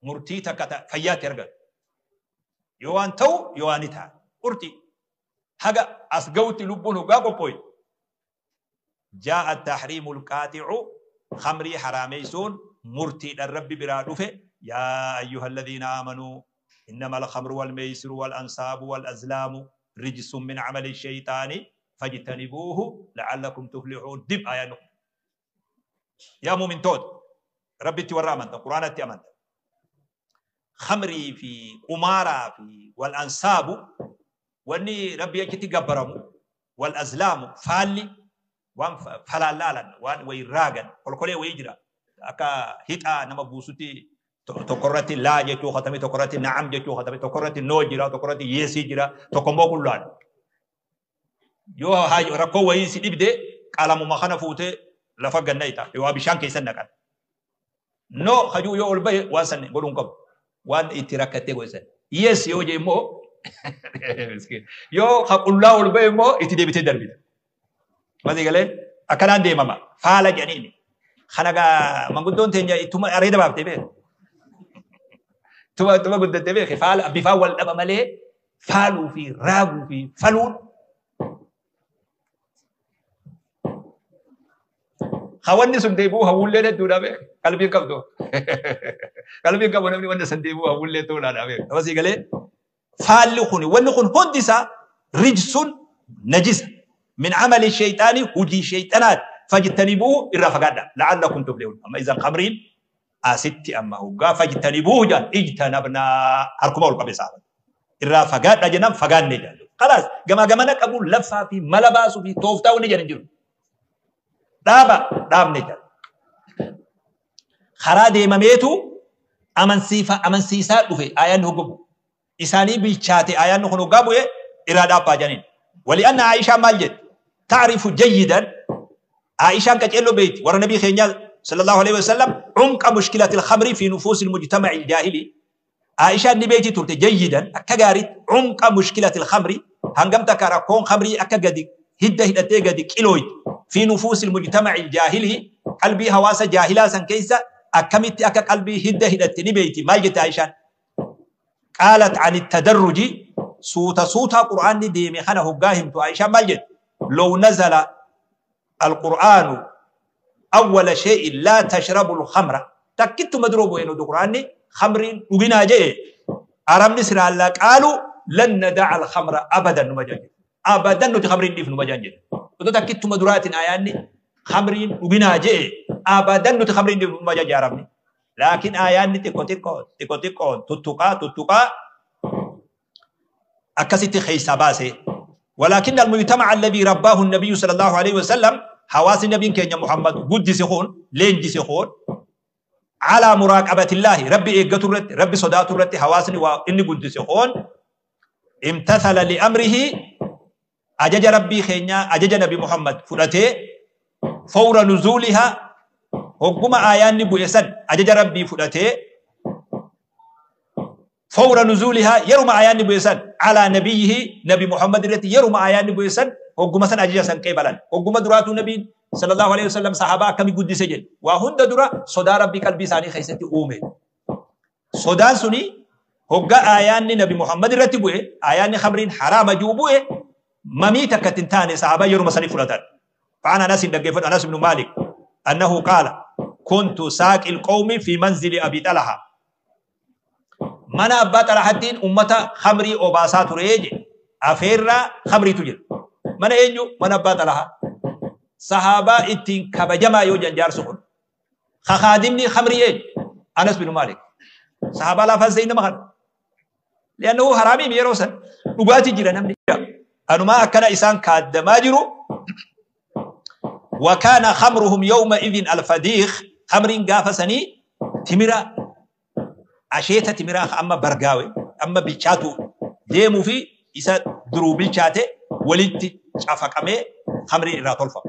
Murtii takka fayyaatti argatu. Yoo waan ta'u yoo waan ni ta'a. Murtii haga as ga'utti lubbuun hoggaa qophooye. Jaa'a tahriimul qaati'u khamrii haraameysuun murtiidhaan Rabbi biraa dhufe yaa ayyuha alladhiina aamanuu innama alkhamru walmeeysiru walansaabu walazlaamu rijsun min amali shaytaani fajtanibuuhu la'allakum tuflixuun dib ayaan yaa muumintoota Rabbitti warra amantan Quraanatti amantan khamrii fi qumaaraa fi wal ansaabu wanni Rabbi achitti gabbaramu wal azlaamu faalli waan falaalaalan waan wayi raagan kolkolee wayii jira akka hixaa nama buusutti tokkorratti laa jechuu katame tokkorratti na'am jechuu katame tokkorratti noo jira tokkorratti yeesii jira tokkommoo qullaan yoo rakkoo wayii si dhibde qalamuma kana fuutee lafa gannayta yoo bishaan keessan naqan no hajuu yoo ol bahe waan san godhuun qabu waan itti rakkattee godhisan yes yoo jee immoo yoo ka qullaa ol bahe immoo itti deebitee darbita masii galee akkanaan deemama faala jedhaniini kana gaa manguddoon teenya ittuma areeda baaftee beeku ittuma guddattee beeke faala bifaan wal dhaba malee faaluu fi raaguu fi faluun Hawanni sun deebi'uu hawwullee hedduudha beek. Qalbiin qabdu. Qalbiin qabu namni wanni san deebi'uu hawwullee toolaadha beek. Nama sii galee faalli kun wanni kun hundi isaa rijsun najisa min amali shayxaanii hojii shayxanaati fajtanibuu irraa fagaadha la'allakum tuflihun. Amma izan khamriin asitti amma hoggaa fajtanibuu jedhan ijtanabnaa harkuma ol qabe saaba. Irraa fagaadha jennaan fagaanne jedhan. Khalaas gamaa gamana qabu laffaa fi mala baasuu fi tooftaa wanni jedhan jiru. Dhaaba dhaabne jedha. Karaa deemameetu amansiisaa dhufe ayaan hoggobu. Isaanii bilchaate ayaan kun hoggaa bu'e irraa dhaabbaa jedhaniin. Wali'anna Aishaa maal jette? Ta'rifu jayyidan Aishaan qaceelloo beekti warra nabii keenyaa sallallahu alaihi wasallam cumqa mushkilati al-khamri fi nufuusi al-mujtama'i al-jaahili. Aishaan ni beekti turte jayyidan akka gaariitti cumqa mushkilati al-khamri hangam takka rakkoon khamrii akka gadi Hidda hidhattee gadi qilooyte. Fi nufuusil mujtamaci jaahilii, qalbii hawaasa jaahilaa san keessa akkamitti akka qalbii hidda hidhatte ni beeyti. Maal jette Aishaan? Qaalat an tadarruji, suuta suutaa Qur'aanni deeme kana hoggaa himtu, Aishaan maal jette? Low nazala alqur'aanu awwala shay'in laa tashrabu alkhamra, takkittuma dura bu'een oduu Qur'aanni khamriin dhuginaa jedhe, Arabni siraallaa qaalu lan nada'a alkhamra abadan numa jedhe. Abadan nuti khamriin dhiifnu numa jedhe. Oduu takkittuma duraatiin ayaanni khamriin dhuginaa jedhe, abadan nuti khamriin dhiifnu numa jedhe Arabni. Laakiin ayaanni xiqqo xiqqo xiqqo xiqqo tuttuqaa tuttuqaa akkasitti keessaa baase. ولكن المجتمع الذي رباه النبي صلى الله عليه وسلم، حواس النبي كين محمد قدس خون لينجس خون على مراقبة الله، ربي إيقاتو رت ربي صداتو رت، حواسني وإني قدس خون امتثل لأمره، أجج ربي خينيا أجج نبي محمد فرته فور نزولها، هقوم آيان بويسن أجج ربي فرته فور نزولها، يرم آيان بويسن على نبيه نبي محمد رت، يرم آيان بويسن هقوم سن أجج سن قبلا هقوم دراتو نبي صلى الله عليه وسلم صحابة كم قدس جل وهند درا صدا ربي قلبي ساني خيستي أومي صدا سني هقا آيان نبي محمد رت بوي آيان خمرين حرام جوبوه مميتة كتنتاني صحابة يرم سني فرتان. فعن أنس دقيفت أنس بن مالك أنه قال كنت ساق القوم في منزل أبي طلحة، من أبا طلحة أمة خمري أوباسات ريج أفيرا خمري تجر من أينو من أبا طلحة صحابة اتين كبجما يوجن جار سخن خادمني خمري إيه أنس بن مالك صحابة لا فزين مخن لأنه حرامي ميروسن وباتي جرا نمني أنو ما أكن إنسان كاد ما جرو. وكان خمرهم يومئذ الفديخ، خمرين قافسني تمرة عشيتة تمرة أما برقاوي أما بيشاتو ديمو في إسا درو بيشاتي ولدت شافك أمي خمرين إلى طلفة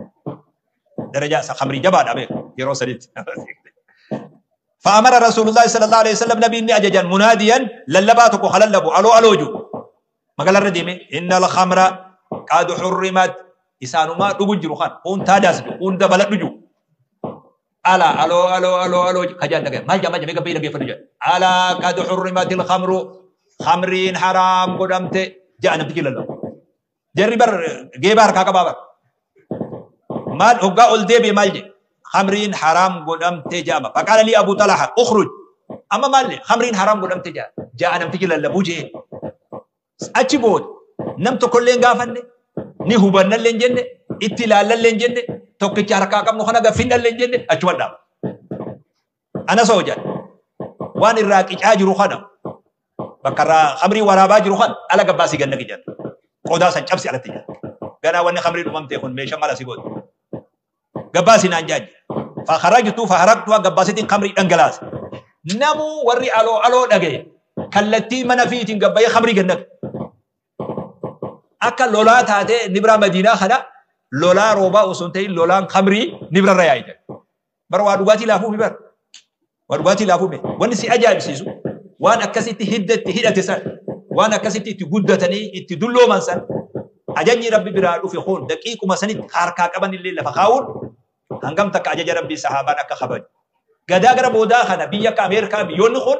درجة خمري جبان أبيك يروسلت. فأمر رسول الله صلى الله عليه وسلم نبي إني أججا مناديا للباتك وخللبو ألو ألو جو ما قال الرديمي إن الخمر قد حرمت إسانو ما دوجو خان هون تاداس هون دبلت دوجو ألا ألو ألو ألو ألو خجان دقيق ما جا ما جا ميجا بينا بيفرجة ألا قد حرمت الخمر خمرين حرام قدمت جاء نبتي الله جري بر جيبار كاكا بابر مال هقا أول دي بمالجي خمرين حرام قدمت جامع. فقال لي أبو طلحة أخرج أما مالي خمرين حرام قدمت جاء جاء نبتي الله بوجه أتشبود نمت كلين قافني نهوبنا اللين جنة اتلال اللين جنة توكي شاركا كم نخنا قفنا اللين جنة أتشودا أنا سوجا وان الراك أجر خنا بكرة خمري ورا باجر خن على قباسي جنة جن قودا سنجبسي على تيجا جنا وان خمري نمم تكون ميشا مالا سيقول قباسي نانجاج فخرجت فهربت قباسي خمري أنجلاس نمو وري ألو ألو دقي كلتي منافيتين قباي خمري جنة akka lolaa taatee nibra Madiinaa kana lolaa roobaa osoo hin ta'in lolaan khamrii nibra irra yaa'ite. Bara waa dhugaatii laafuumi bara. Waa dhugaatii laafuumi. Wanni si ajaa'ibsiisu waan akkasitti hidda itti hidhate san waan akkasitti itti guddatanii itti dullooman san ajajni rabbi biraa dhufe kun daqiiquma sanitti harkaa qaban illee lafa kaa'uun hangam takka ajaja rabbii sahaabaan akka kabaju. Gadaa gara boodaa kana biyya akka Ameerikaa biyyoonni kun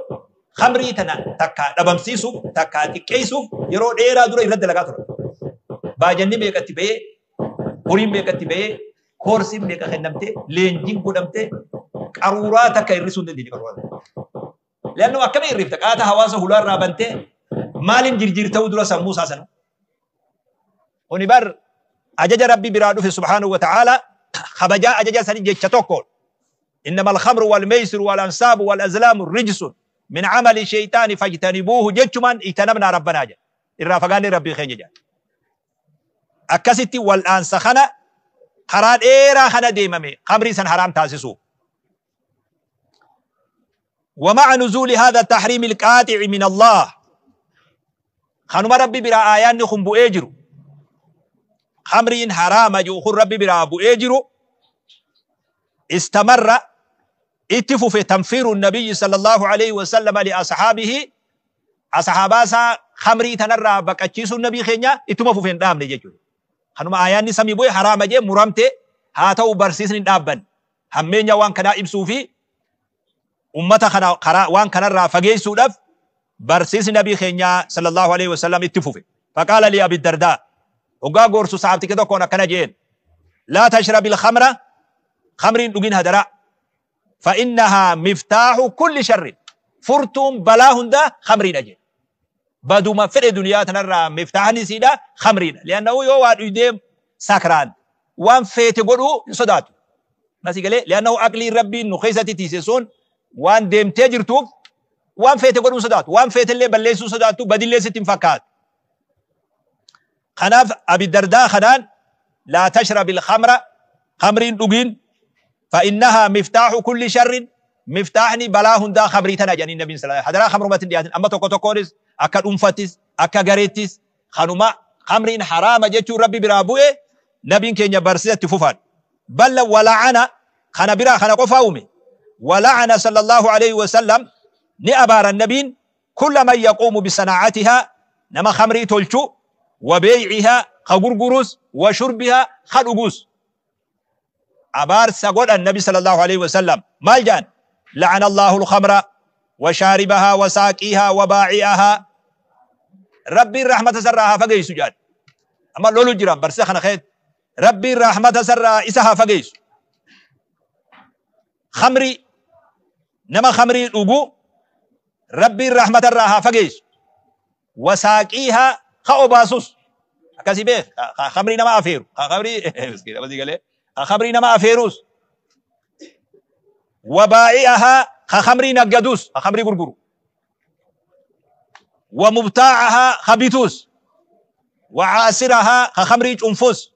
khamrii tana takka dhabamsiisuuf takka xiqqeessuuf yeroo dheeraa dura irratti dalagaa turan. Baajanni meeqatti ba'ee, horiin meeqatti ba'ee, koorsiin meeqa kennamtee, leenjiin godhamtee, qaruuraa takka hir'isuu hin dandeenye qaruuraa. Leannoo akkamii hir'ifta? Qaata hawaasa hulaarraa bantee maaliin jirjiirta'uu dura sammuu isaa sana? Kuni bar ajaja rabbi biraa dhufe subhaanahu wa ta'aala kabajaa ajaja sanii jecha tokko. إنما الخمر والميسر والأنصاب والأزلام رجس من عمل الشيطان فاجتنبوه جتشمان اجتنبنا ربنا جل. الرافقان ربي خير جل. akkasitti wal'aansa kana karaa dheeraa kana deemame khamrii san haraam taasisu. ومع نزول هذا التحريم القاطع من الله خنما ربي برا آيان خن بؤجرو خمرين حرام جو خن ربي برا بؤجرو استمر اتفوا في تنفير النبي صلى الله عليه وسلم لأصحابه أصحابا خمري تنرى بكتشيس النبي خينيا اتفوا في ndam ne jechuudha. Kanuma aayaanni samii bu'e haraama jee muramte haa ta'u barsiisni hin dhaabbanne. Hammeenya waan kanaa ibsuu fi ummata kana karaa waan kanarraa fageessuudhaaf barsiisni nabii keenyaa sallallahu alaihi wasallam itti fufe. Faqaala li Abi Dardaa hoggaa gorsu saabtike tokkoon akkana jeen laa tashrabil khamra khamriin dhugin hadaraa فإنها مفتاح كل شر فرتم بلا هندا خمرين أجل بدو ما فرق دنيا تنرى مفتاح نسيدا خمرين لأنه يو واد يديم سكران وان فيت قدو صدات ما سيقالي لأنه أقلي ربي نخيسة تيسيسون وان ديم تجرتوف وان فيت قدو صدات وان فيت اللي بلسو صداتو بدل ليس تنفكات خناف أبي الدرداء خنان لا تشرب الخمر خمرين دوغين فإنها مفتاح كل شر مفتاحني بلا هندا خبريتنا جاني النبي صلى الله عليه وسلم حضرا خمر متن دياتن أما توكو توكوريس أكا أنفتس أكا غريتس خنوما خمرين حرام جتو ربي برابوه نبي كينيا برسية تفوفان بل ولعنا خنا برا خنا قفاومي ولعن صلى الله عليه وسلم نأبار النبي كل من يقوم بصناعتها نما خمري تلشو وبيعها خغرغروس وشربها خلقوس أبار سقول النبي صلى الله عليه وسلم مالجان لعن الله الخمر وشاربها وساقيها وباعئها ربي الرحمة سرها فقيس جان أما لولو جرام برسخنا خير ربي الرحمة سرها إسها فقيس خمري نما خمري الأقو ربي الرحمة سرها فقيس وساقيها خأوباسوس كاسي بيه خمري نما أفيرو خمري مسكين بس قال خمري نما أفيروس وبائعها خمري نقدوس خمري غرغرو ومبتاعها خبيتوس وعاسرها خمري انفس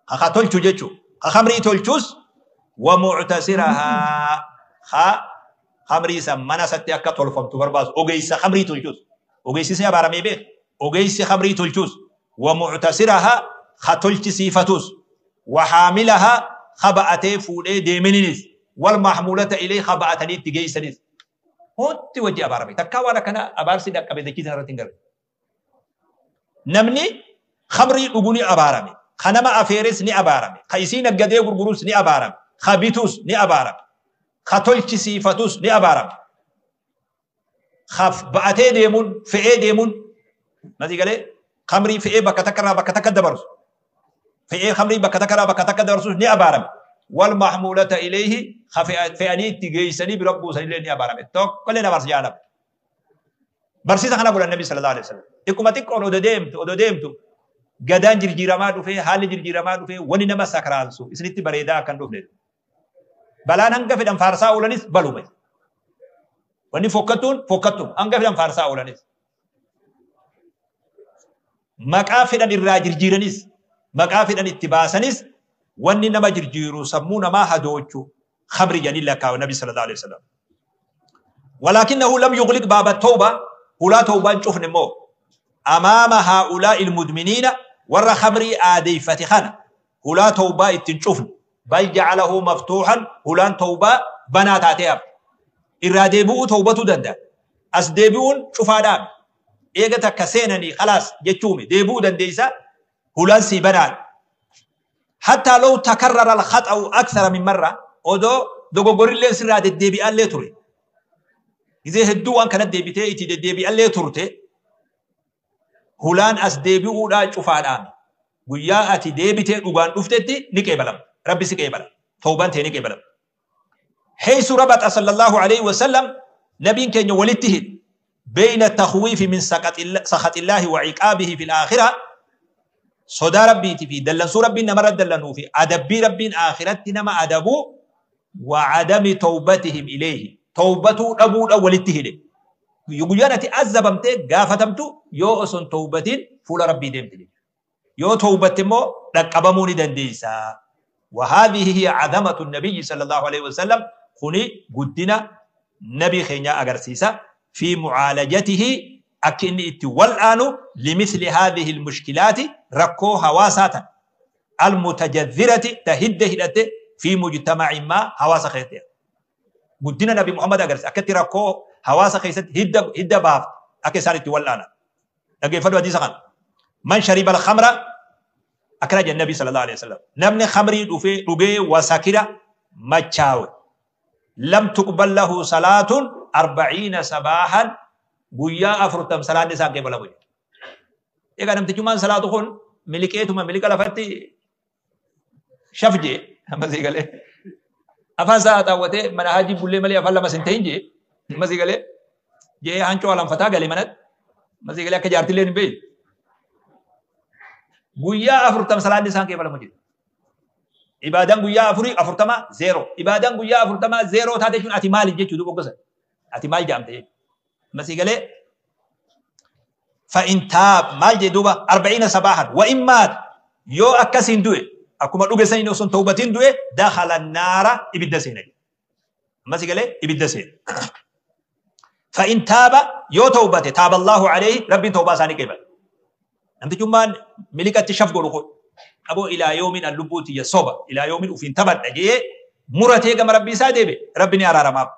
خطلچو جچو خمري تلچوس ومعتسرها خمري سمنا ستي اكا تولفمتو برباس اوغيس خمري تلچوس اوغيس سي بارمي بيه اوغيس خمري تلچوس ومعتسرها خطلچ صفتوس وحاملها خبأتي فودي ديمنينيس والمحمولة إليه خبأتني تجيسنيس هونتي وجه أبارمي تكاوانا كنا أبارسي دك أبي دكيتنا رتنجر نمني خمري أغني أبارمي خنما أفيرس ني أبارمي خيسين الجدي غرغروس ني أبارم خبيتوس ني أبارم خطولش سيفتوس ني أبارم خف بأتي ديمون فئ ديمون ما تيجي خمري فئ بكتكرا بكتكدبرس فئ خمري بكتكرا بكتكدبرس ني أبارم والمحمولة إليه خفئني تجيسني بربو سني ني أبارم تو كلنا برس جانب برسيت خنا قول النبي صلى الله عليه وسلم إكمتك أو دديمت أو دديمت قدان جرجيرما دفه حال جرجيرما دفه وني نما سكرانسو إسنتي بريدا كان دفه بلان هنگا فدان فارسا أولانيس بلومه وني فوكتون فوكتون هنگا فدان فارسا أولانيس مقا فدان الراجر جيرانيس مقا فدان اتباسانيس وني نما جرجيرو سمونا ما هدوچو خبر جني لك النبي صلى الله عليه وسلم ولكنه لم يغلق باب التوبة ولا توبة نشوف نمو أمام هؤلاء المدمنين ور خمري آدي فتخنا ولا توبة اتنشوفن بل جعله مفتوحا هلان توبة بنات آتياب إرادي بؤ توبة دندا أس ديبون شوفادام إيغا تكسينني خلاص جتشومي ديبو دنديسا هلان سي بنات حتى لو تكرر الخطأ أكثر من مرة أودو دوغوري لين سراد الديبي اللي توري إذا هدو أن كانت ديبيتي إتي ديبي اللي تورتي هلان أس ديبي أولا شوفادام ويا أتي ديبيتي أوغان أفتتي نكيبلم ربي سكيبلم توبان تي نكيبلم حيث ربط صلى الله عليه وسلم نبي كان يولدته بين التخويف من سخط الله وعقابه في الآخرة صدى ربي في دلنسو ربي نمر دلنو في أدبي ربي آخرت نما أدبو وعدم توبتهم إليه توبته أبو أولته يقولون أزبمت قافتمت يو أسن توبتين فول ربي دمتلي يو توبتمو لقبموني دنديسا وهذه هي عظمة النبي صلى الله عليه وسلم خني قدنا نبي خينا أغرسيسا في معالجته أكن اتوالآن لمثل هذه المشكلات ركو هواساتا المتجذرة تهد هدت في مجتمع ما هواسا خيتها قدنا نبي محمد أغرس أكت ركو هواسا خيست هد هد باف أكي سار اتوالآن أكي فدو حديث من شرب الخمر أكرج النبي صلى الله عليه وسلم نمني خمري دفي وسكرة مچاو لم تقبل له صلاة 40 صباحا قويا أفرتم صلاة نساء قبل أبوي إذا نمت جمان صلاة خون ملكيتهم ملك لفتي شفجي ما زي قال أفان ساعة وته من هاجي بقول ملي أفان لما سنتين جي ما زي قال جي هانشو على فتاة قال منت ما زي قال كجارتي لين بي قويا أفرتم صلاة نساء قبل أبوي إبادان قويا أفري أفرتما زيرو إبادان قويا أفرتما زيرو تاتيشون أتي مالي جي تدوب قصة أتي مال جامتي ما زي قال فإن تاب مال جدوبة 40 صباحا وإن مات يو أكسين دوي أكما دوغي سين وسن توبتين دوي دخل النار إبدا سين ما سيقال إبدا سين فإن تاب يو توبته تاب الله عليه ربي توبة ساني كيبل أنت جمان ملكة تشاف قولو أبو إلى يوم اللبوتي يصوب إلى يوم وفين تبت أجي مرتي كما ربي سادبي ربي نرى رماب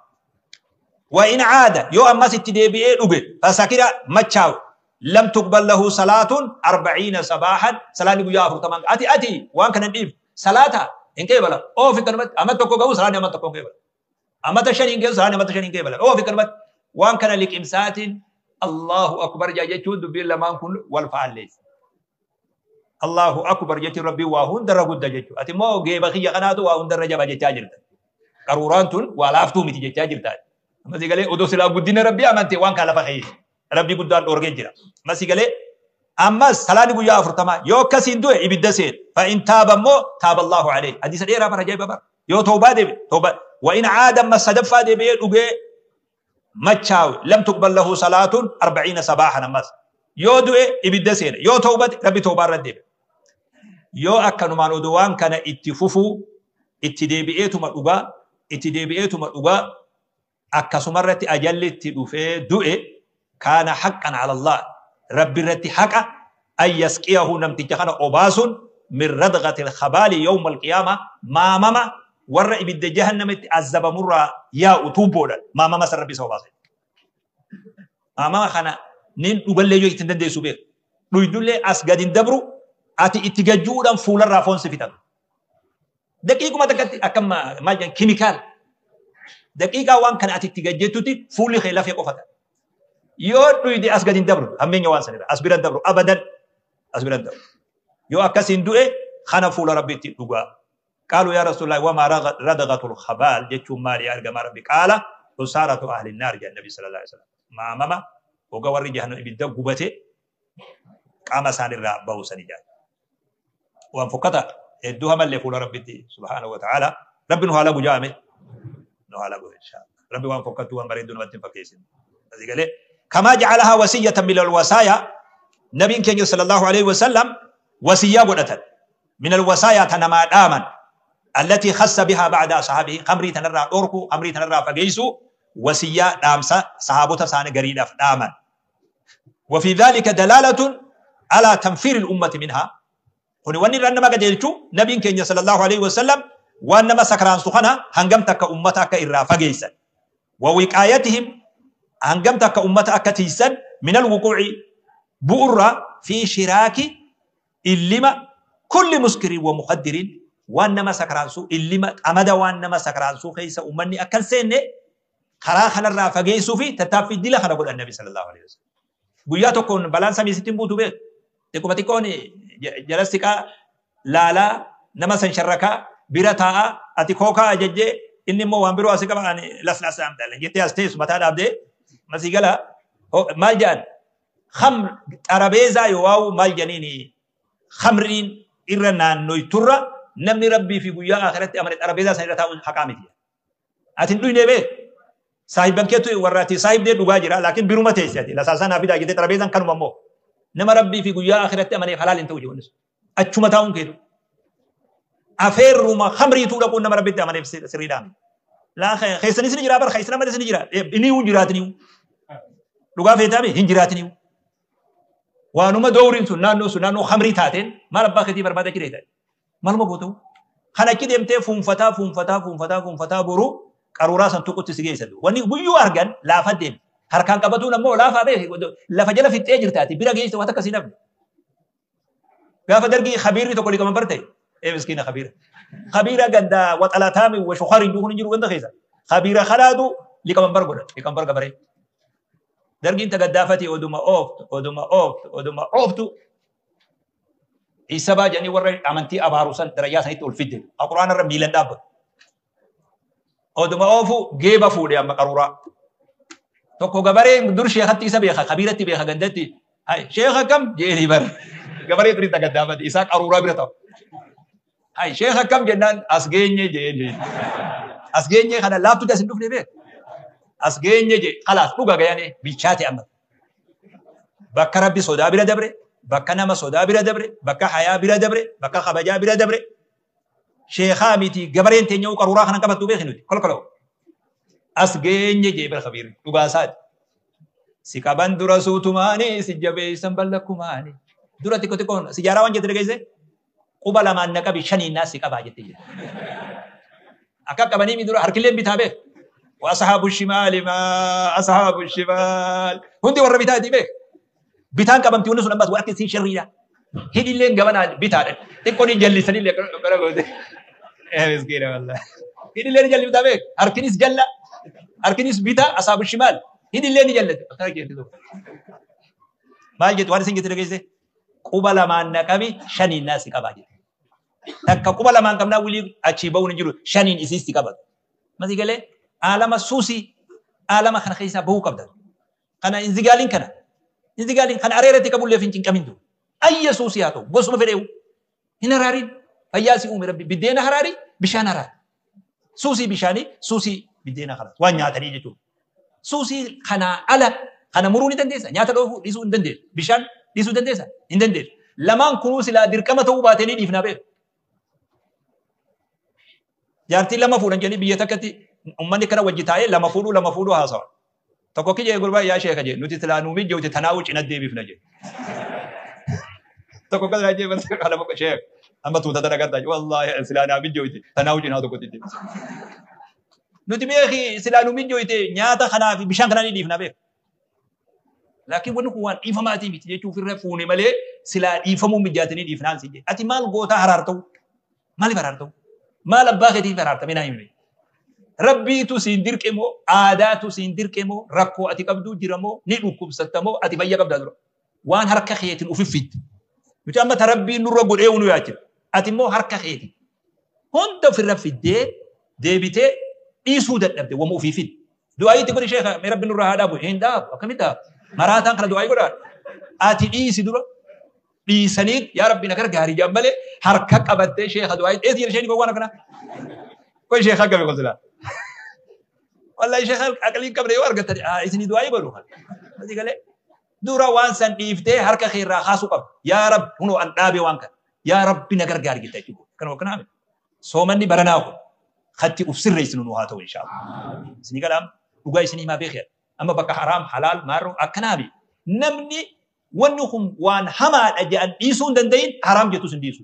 وإن عاد يو أما ستدبي دوغي فسكرا مچاو لم تقبل له صلاة 40 صباحا صلاة نبويا أفرتمان أتي أتي وان كان نديف صلاة إن كيبلا أو في كلمة أما تكو جو صلاة أما تكو كيبلا أما تشان إن كيبلا صلاة أما تشان إن كيبلا أو في كلمة وان كان لك إمسات الله أكبر جاي تود بيلا ما نكون والفعل ليس الله أكبر جت ربي وهون درجة جت أتي ما جيب خي قناته وهون درجة بجت تاجر قرورانتون ولافتو متي جت تاجر تاج ما زي قال أدوس لا بدين ربي أمانتي وان كان لفخي ربي قدان أورجن جرا ما سيقله أما صلاة نبويا أفرتما يو كسين دوه إبدا سين فإن تاب مو تاب الله عليه حديث ديرا بر جاي بابا يو توبة دي توبة وإن عاد ما صدفة دي بي دوغي مچاو لم تقبل له صلاة 40 صباحا مس يو دوه إبدا سين يو توبة ربي توبة رد يو أكنو مانو دوان كان اتفوفو اتدبيتو ما اتدبيتو ما أكسمرت أجلت دوفه دوه كان حقا على الله ربي رتي حقا أن يسقيه نمتجخنا أباس من ردغة الخبال يوم القيامة ما ماما ور إبد جهنم عذب مرة يا أتوبولا ما ماما سر ربي سوباس ما ماما خنا نين أقول يو يتندن دي سوبير لو يدل أسجدين دبرو أتي اتجاجودا فولا رافون سفيتان دقيقة ما تكت أكم ما جن كيميكال دقيقة وان كان أتي اتجاجتوتي فولي خلاف يقفتا يو دويدي أسجدين دبرو همين يوان سنة أسبران دبرو أبدا أسبران دبرو يو أكاسين دوئ خنا فول ربي تلقى قالوا يا رسول الله وما ردغة الخبال جتشو ماري أرجع ربي قال وسارة أهل النار جاء النبي صلى الله عليه وسلم ما ماما وقوري جهنم إبدا قبته قام سان الرب بوسني جاء وانفقتا الدوها من اللي فول ربي سبحانه وتعالى ربي نهالا بجامع نهالا إن شاء الله ربي وانفقته وانبريدون وانتفقيسين قال كما جعلها وصية من الوصايا نبي كان صلى الله عليه وسلم وصية قدت من الوصايا تنما آمن التي خص بها بعد أصحابه خمري تنرى أوركو خمري تنرى فقيسو وصية دامسة صحابة سان قريدة آمن وفي ذلك دلالة على تنفير الأمة منها هنا وني رنما قدلتو نبي كان صلى الله عليه وسلم وانما سكران سخنا هنجمتك أمتك إرى فقيسا ووقايتهم هنجمتك أمة أكتيسا من الوقوع بؤرة في شراك اللما كل مسكر ومخدر وانما سكرانسو اللما أمد وانما سكرانسو خيس أمني أكل سنة خراخنا الرافقيسو في تتافي دي لخنا قول النبي صلى الله عليه وسلم قياتو كون بلانسا ميسيتين بوتو بيت تكو بتكون جلستك لا لا نما سنشركا برتا أتي كوكا أججي إني مو وانبرو أسيكا يعني لسنا سامدال جيتي أستيس متى أبدي مسيقلا مال جان خمر ترابيزا يواو مال جنيني خمرين إرنا نويتورا نمني ربي في قويا آخرت أمر ترابيزا سنرتا حكامتي أتين دوي نبي صاحب بنكيتو وراتي صاحب دي دوغا جرا لكن بيروما تيسياتي لساسا نافيدا جيتي ترابيزا كانوا ممو نما ربي في قويا آخرت أمر حلال انتو جونس أتشو متاون كيدو أفير ما خمري تولا كون نما ربي أمر سريدامي لا خيسني سنجرا بر خيسنا ما سنجرا إني ونجراتني لغا فيتامي هنجراتني وانما دورين سنانو سنانو خمري تاتين ما ربا خدي برباده كريتا مالما بوتو خنا كده امتي فون فتا فون فتا فون فتا فون فتا برو قرورا سنتو تسجي وني بيو ارغن لا فدم هركان قبتو نمو لا فابي لا فجل في تاجر تاتي بيرا جيست واتكسي نبني Gaafa dargii khabiirri tokko liqamanbar ta'e. Ee miskiina khabiira. Khabiira ganda waxalataami wa shukharin duukun hin jiru ganda keessa. Khabiira kanaatu liqamanbar godha. Liqamanbar gabaree. Dargiin tagaddaafati oduma ooftu oduma ooftu oduma ooftu. Isa baa jedhanii warra amantii abaaru san darajaa sanitti ol fidde. Quraana irra miilan dhaabbatu. Oduma oofu geeba fuudhe amma qaruuraa. Tokko gabaree dur sheekatti isa beeka kabiiratti beeka gandatti. Hai sheeka kam jeeni bar. Gabaree durii tagaddaafati isaa qaruuraa bira ta'u. Hai sheeka kam jennaan as geenye jeeni. As geenye kana laaftutti as hin dhufne beeka. As geenye je khalaas dhuga gayane bilchaate amma. Bakka rabbi sodaa bira dabre. Bakka nama sodaa bira dabre, bakka hayaa bira dabre, bakka kabajaa bira dabre. Sheekaa miti gabareen teenya qaruuraa kana qabattu beeki nuti kolkoloo. As geenye jee bira kabiirri dhugaasaati. Si qaban dura suutumaani si jabeessan ballakkumaani. Dura xiqqoo xiqqoon si jaaraa waan jette dhageesse quba lamaan na qabi shaniin naa si qabaa jette jira. Akka qabanii mi dura harkilleen bitaa beek. Wa asxaabu shimaali maa asxaabu shimaal. Hundi warra bitaati beek. Bitaan qabamti wanni sun ammas waan akka isiin sharriidha. Hidhilleen gabanaa bitaadha. Xiqqoon hin jallisanillee gara goote. Ee miskiina wallahi. Hidhilleen ni jalli bitaa beek. Harkinis jalla. Harkinis bitaa asaabu shimaal. Hidhilleen ni jallate. Akkana jetti tokko. Maal jettu waan isin jette dhageesse? Quba lamaan na qabi shaniin naa si qabaa jette. Takka quba lamaan qabnaa wilii achii ba'uun hin jiru shaniin isiis si qabatu. Masii galee aalama suusii aalama kana keessaa bahuu qabda. Kana inzigaaliin kana. Inzigaalin kan areeratti qabullee hin cinqamin jiru. Ayya suusii haa ta'u gosuma fedheewu. Hin haraarin. Fayyaa si uume rabbi biddeena haraari bishaan haraari. Suusii bishaanii suusii biddeena kalaas waan nyaatanii jechuudha. Suusii kanaa ala kana muruu ni dandeessa. Nyaata dhoofuu dhiisuu hin dandeessu. Bishaan dhiisuu dandeessa hin dandeessu. Lamaan kunuu silaa dirqama ta'uu baatee ni dhiifnaa beeku. Jaartii lama fuudhan jedhanii biyya takkatti uummanni kana wajji taa'ee lama fuudhuu haasawa. Tokko kijee gurbaa yaa sheeka jee nuti silaa nuu mijjoote tanaa'uu cina deebifna jee. Tokko kan jee bas kana bakka sheek amma tuuta tana gartaa wallaahi silaa naa mijjoote tanaa'uu cinaa tokkotti deebisa. Nuti beeki silaa nuu mijjoote nyaata kanaa fi bishaan kanaa ni dhiifna beeku. Laakiin wanni kun waan dhiifamaatii miti jechuuf irra fuune malee silaa dhiifamuu mijaatanii dhiifnaan si jee. Ati maal gootaa haraarta'u? Maaliif haraarta'u? Maal abbaa keetiif haraartame naa himne? Rabbiitu siin dirqe moo aadaatu siin dirqe moo rakkoo ati qabdu jira moo ni dhukkubsatta moo ati fayya qabdaa dura. Waan harka keetiin ufiffidde. Nuti amma ta rabbiin nurra godhee nu yaachira. Ati immoo harka keetiin. Hunda ofirra fiddee deebitee dhiisuu dadhabde wama ofii fidde. Du'aayitti godhi sheeka mee rabbi nurra haa dhaabu hin dhaabu akkamitti dhaabu. Maraataan kana du'aayii godhaa. Ati dhiisi dura. Dhiisanii yaa rabbi na gargaari jedhan malee harka qabattee sheeka du'aayii eessi jedhe isheen waan akkanaa. Kun sheeka gabe kun silaa. Wallahi sheeka aqliin qabne yoo argattan isinii du'aayii godhu. Asii galee dura waan san dhiiftee harka kee irraa kaasuu qabda. Yaa rabbi kunoo an dhaabe waan kana. Yaa rabbi na gargaari jetta jechuudha. Kanuma akkanaa miti. Soomanni baranaa kun katti uf sirreessinu nu haa ta'u inshaallah. Isinii galaam dhugaa isinii himaa beekaa. Amma bakka haraam halaal maarroo akkanaa miti. Namni wanni kun waan hamaadha jedhan dhiisuu hin danda'in haraam jettus hin dhiisu.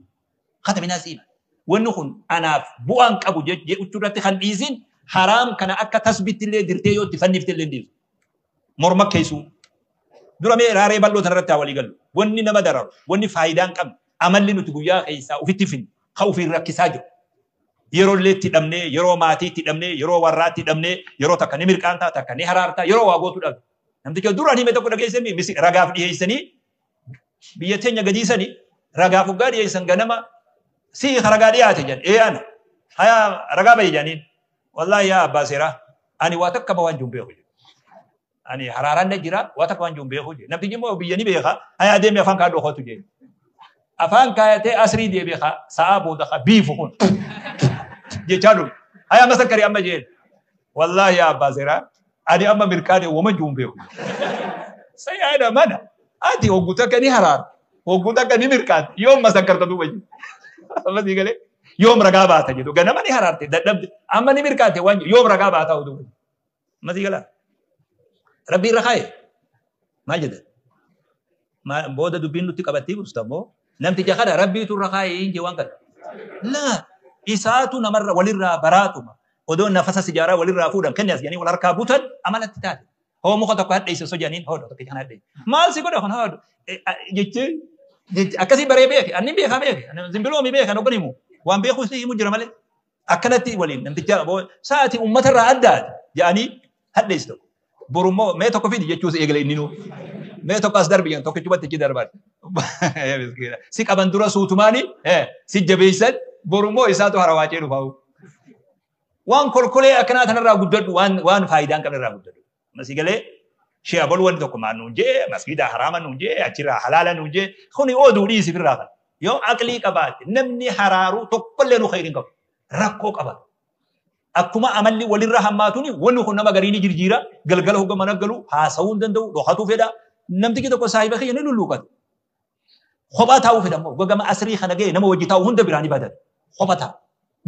Kataminaa siima. Wanni kun anaaf bu'aan qabu jechuu irratti kan dhiisin haraam kana akka tasbitti illee dirtee yoo itti fannifte illee hin dhiisu. Morma keessuu. Dura mee raaree bal'oo tanarratti haa walii gallu. Wanni nama dararu, wanni faayidaa hin qabne, amalli nuti guyyaa keessaa ofitti finne, kan ofiin rakkisaa jiru. Yeroo illee itti dhabnee, yeroo maatii itti dhabnee, yeroo warraa itti dhabnee, yeroo takka ni mirqaantaa, takka ni haraartaa, yeroo waa gootu dhabde. Namticha duraan hime tokko dhageessanii ragaaf dhiyeessanii biyya teenya gadiisanii ragaaf hoggaa dhiyeessan ganama si ragaa dhiyaate jedhan ee ana haya ragaa bahi jedhaniin wallaahi yaa abbaa seeraa ani waa takka waan jiru beeku jedhe. Ani haraaraan na jira waa takka waan jiru beeku jedhe. Namtichi immoo biyya ni beeka haya deemi afaan kaa dhokatu jedhe. Afaan kaayatee asrii deebi'e sa'aa booda biifu kun jechaa dhufe. Haya masakkari amma jedhe. Wallaahi yaa abbaa seeraa ani amma mirqaane wama jiru beeku. Sayyaadha mana ati hogguu takka ni haraara hogguu takka ni mirqaate yoom masakkarta duuba jedhe. Amma sii galee yoom ragaa baata jedhu ganama ni haraarte dadhabde amma ni mirqaate waan yoom ragaa baata duuba jedhu. Amma sii galaa. Rabbi irra kaaye maal jedhan booda dubbiin nutti qabattee buusta immoo namticha kana rabbiitu irra kaaye hin jee waan kana. Laa isaatu namarra walirraa baraatuma odoo nafasa sijaaraa walirraa fuudhan kenni as jedhanii wal harkaa butan amalatti taate. Hoo muka tokko hadheesse osoo jedhaniin hoo tokko kana hadheesse. Maal si godha kun hoo jechee Akkasii baree beeke anni beekaa beeke zimbiloomi beeka noggan himu waan beeku si himu jira malee akkanatti waliin namticha sa'aati uummatarraa addaati jedhanii hadheessu tokko. Borummoo mee tokko fidi jechuus eegale inni nuu. Mee tokko as darbi tokkichumatti achi darban. Si qaban dura suutumaani si jabeessan borummoo isaatu harawaacee dhufa. Waan kolkolee akkanaa tanarraa guddadhu waan faayidaa hin qabne irraa guddadhu. Masii galee shee abol wanni tokko maan nuun jee masgiida haraama nuun jee achirraa halaala nuun jee kuni oduu dhiisi firraa kana. Yoo aqlii qabaatte namni haraaruu tokkollee nu khayriin qabu rakkoo qaba. Akkuma amalli walirra hammaatuuni wanni kun nama garii ni jirjiira galgala hogga mana galu haasawuu hin danda'u dhokatuu fedha namtichi tokko saahiba kiyya ni lulluuqata. Kophaa taa'uu fedha immoo gama asrii kana ga'e nama wajji taa'u hunda biraa ni badata. Kophaa taa'a.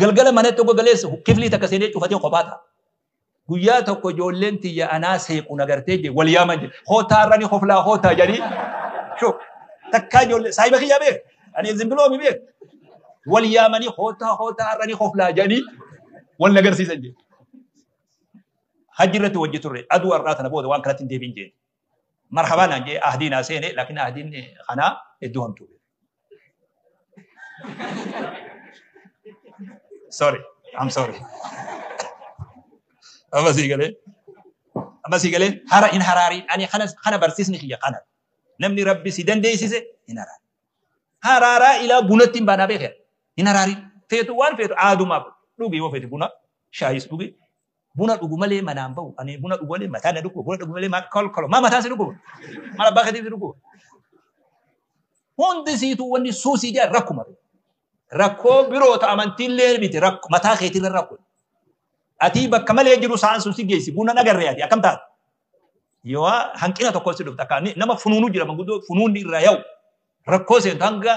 Galgala manatti hogga galeessa kiflii takka seenee cufatee kophaa taa'a. Guyyaa tokko ijoolleen tiyya anaa seequ nagartee jee wal yaaman jee hootaa irra ni hoflaa hootaa jedhanii shoo takkaa ijoollee saahiba kiyyaa beek ani zimbiloomi beek wal yaamanii hootaa hootaa irra ni hoflaa jedhanii wal nagarsiisan jee. Hajji irratti wajji turre aduu har'aa tana booda waan kanatti hin deebiin jee. Marhabaa naan jee ahdii naa seene laakiin ahdiin kanaa hedduu hamtuu. Sorry, I'm sorry. Amma sii galee. Amma sii galee hara hin haraariin ani kana barsiisni kiyya kana. Namni rabbi si dandeessise hin haraari. Haraaraa ilaa bunatti hin baanaa beekee hin haraariin. Feetu waan feetu aadumaaf dhugi yoo feete buna shaayis dhugi. Buna dhugu malee manaan bahu. Ani buna dhugu malee mataa na dhukkuba. Buna dhugu malee maa kolkolo. Maa mataan si dhukkuba? Maal abbaa keetiif si dhukkuba? Hundi siituu wanni suusii jedhan rakkuma. Rakkoo biroo ta amantiillee miti mataa keetirra rakkoo. Ati bakka malee jiru sa'aan sun si geessi buna nagarree ati akkam taate? Yoo hanqina tokko si dhufta akka nama funuunu jira manguddoo funuunni irraa yaa'u rakkoo seentu hanga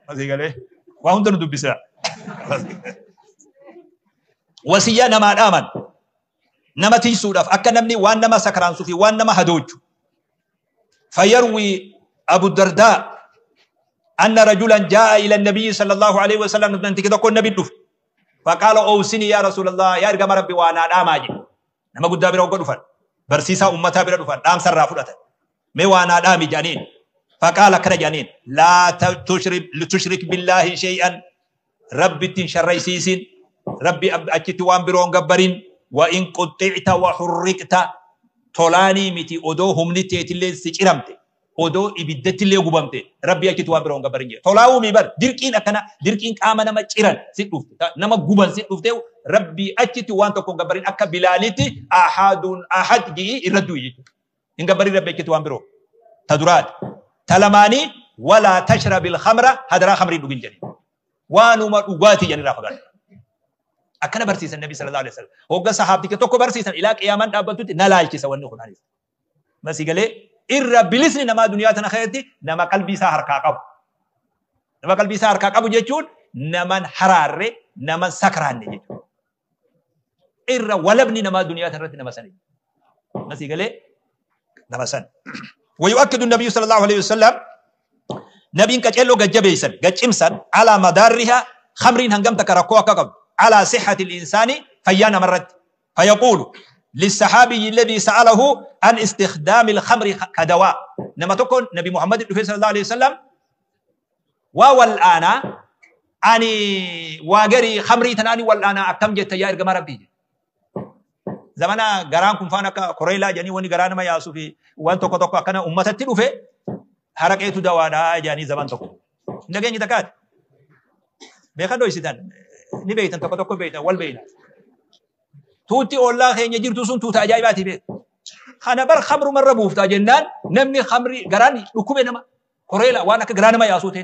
asii galee waa hunda nu dubbisa. Wasiyyaa namaa dhaaman nama tiisuudhaaf akka namni waan nama sakraansuu fi waan nama hadoochu. فيروي أبو الدرداء أن رجلا جاء إلى النبي صلى الله عليه وسلم أنت كده كنا النبي فقال أوصني يا رسول الله يا رجال ربي وأنا داماجي نما قد بيرو قد برسيسا أمتها بيرو فن دام سر رافضة مي وأنا دامي جانين فقال كره جانين لا تشرك بالله شيئا ربي تنشر رئيسين ربي أجت وان بيرون جبرين وإن قطعت وحرقت tolaanii miti odoo humni teetillee si ciramte odoo ibiddattillee gubamte rabbi achitti waan biroon gabbarin jedhe tolaa'uu mi bar dirqiin akkana dirqiin qaama nama ciran si dhufte nama guban si dhufte rabbi achitti waan tokko hin gabbarin akka bilaalitti ahadun ahad ji'i irra du'i jechuudha hin gabbarin rabbi achitti waan biroo ta duraati ta lamaanii walaa tashrabil khamra hadaraa khamrii dhugin jedhe waanuma dhugaatii jedhan irraa fagaadhu. Akkana barsiisan Nabi sallallahu alaihi wasallam. Hogga sahaabticha tokko barsiisan ilaa qiyaamaan dhaabbattutti na laalchisa wanni kun anis. Masii galee irra bilisni namaa duniyaa tana keessatti nama qalbii isaa harkaa qabu. Nama qalbii isaa harkaa qabu jechuun naman haraarre naman sakraanne jechuudha. Irra walabni namaa duniyaa tana irratti nama sani. Masii galee nama san. ويؤكد النبي صلى الله عليه وسلم نبي كجلو ججبيسن جچمسن على مدارها خمرين هنگم تكركو كقب على صحة الإنسان فيانا مرت فيقول للصحابي الذي سأله عن استخدام الخمر كدواء نما تكون نبي محمد صلى الله عليه وسلم والآن أني واجري خمري تناني والآن أكتم جت يا إرجما ربي زمانا غران كم فانا كوريلا جاني وني غران ما ياسوفي وان توكو توكو أكنا أمة تلوفه حركة دواء جاني زمان توكو نجاني تكاد بيخدو يسيتان ni beektan tokko tokko beektan wal beekna. Tuutti ollaa keenya jirtu sun tuuta ajaa'ibaati beek. Kana bar khamruma irra buuftaa jennaan namni khamri garaan dhukkube nama koreela waan akka garaa nama yaasuu ta'e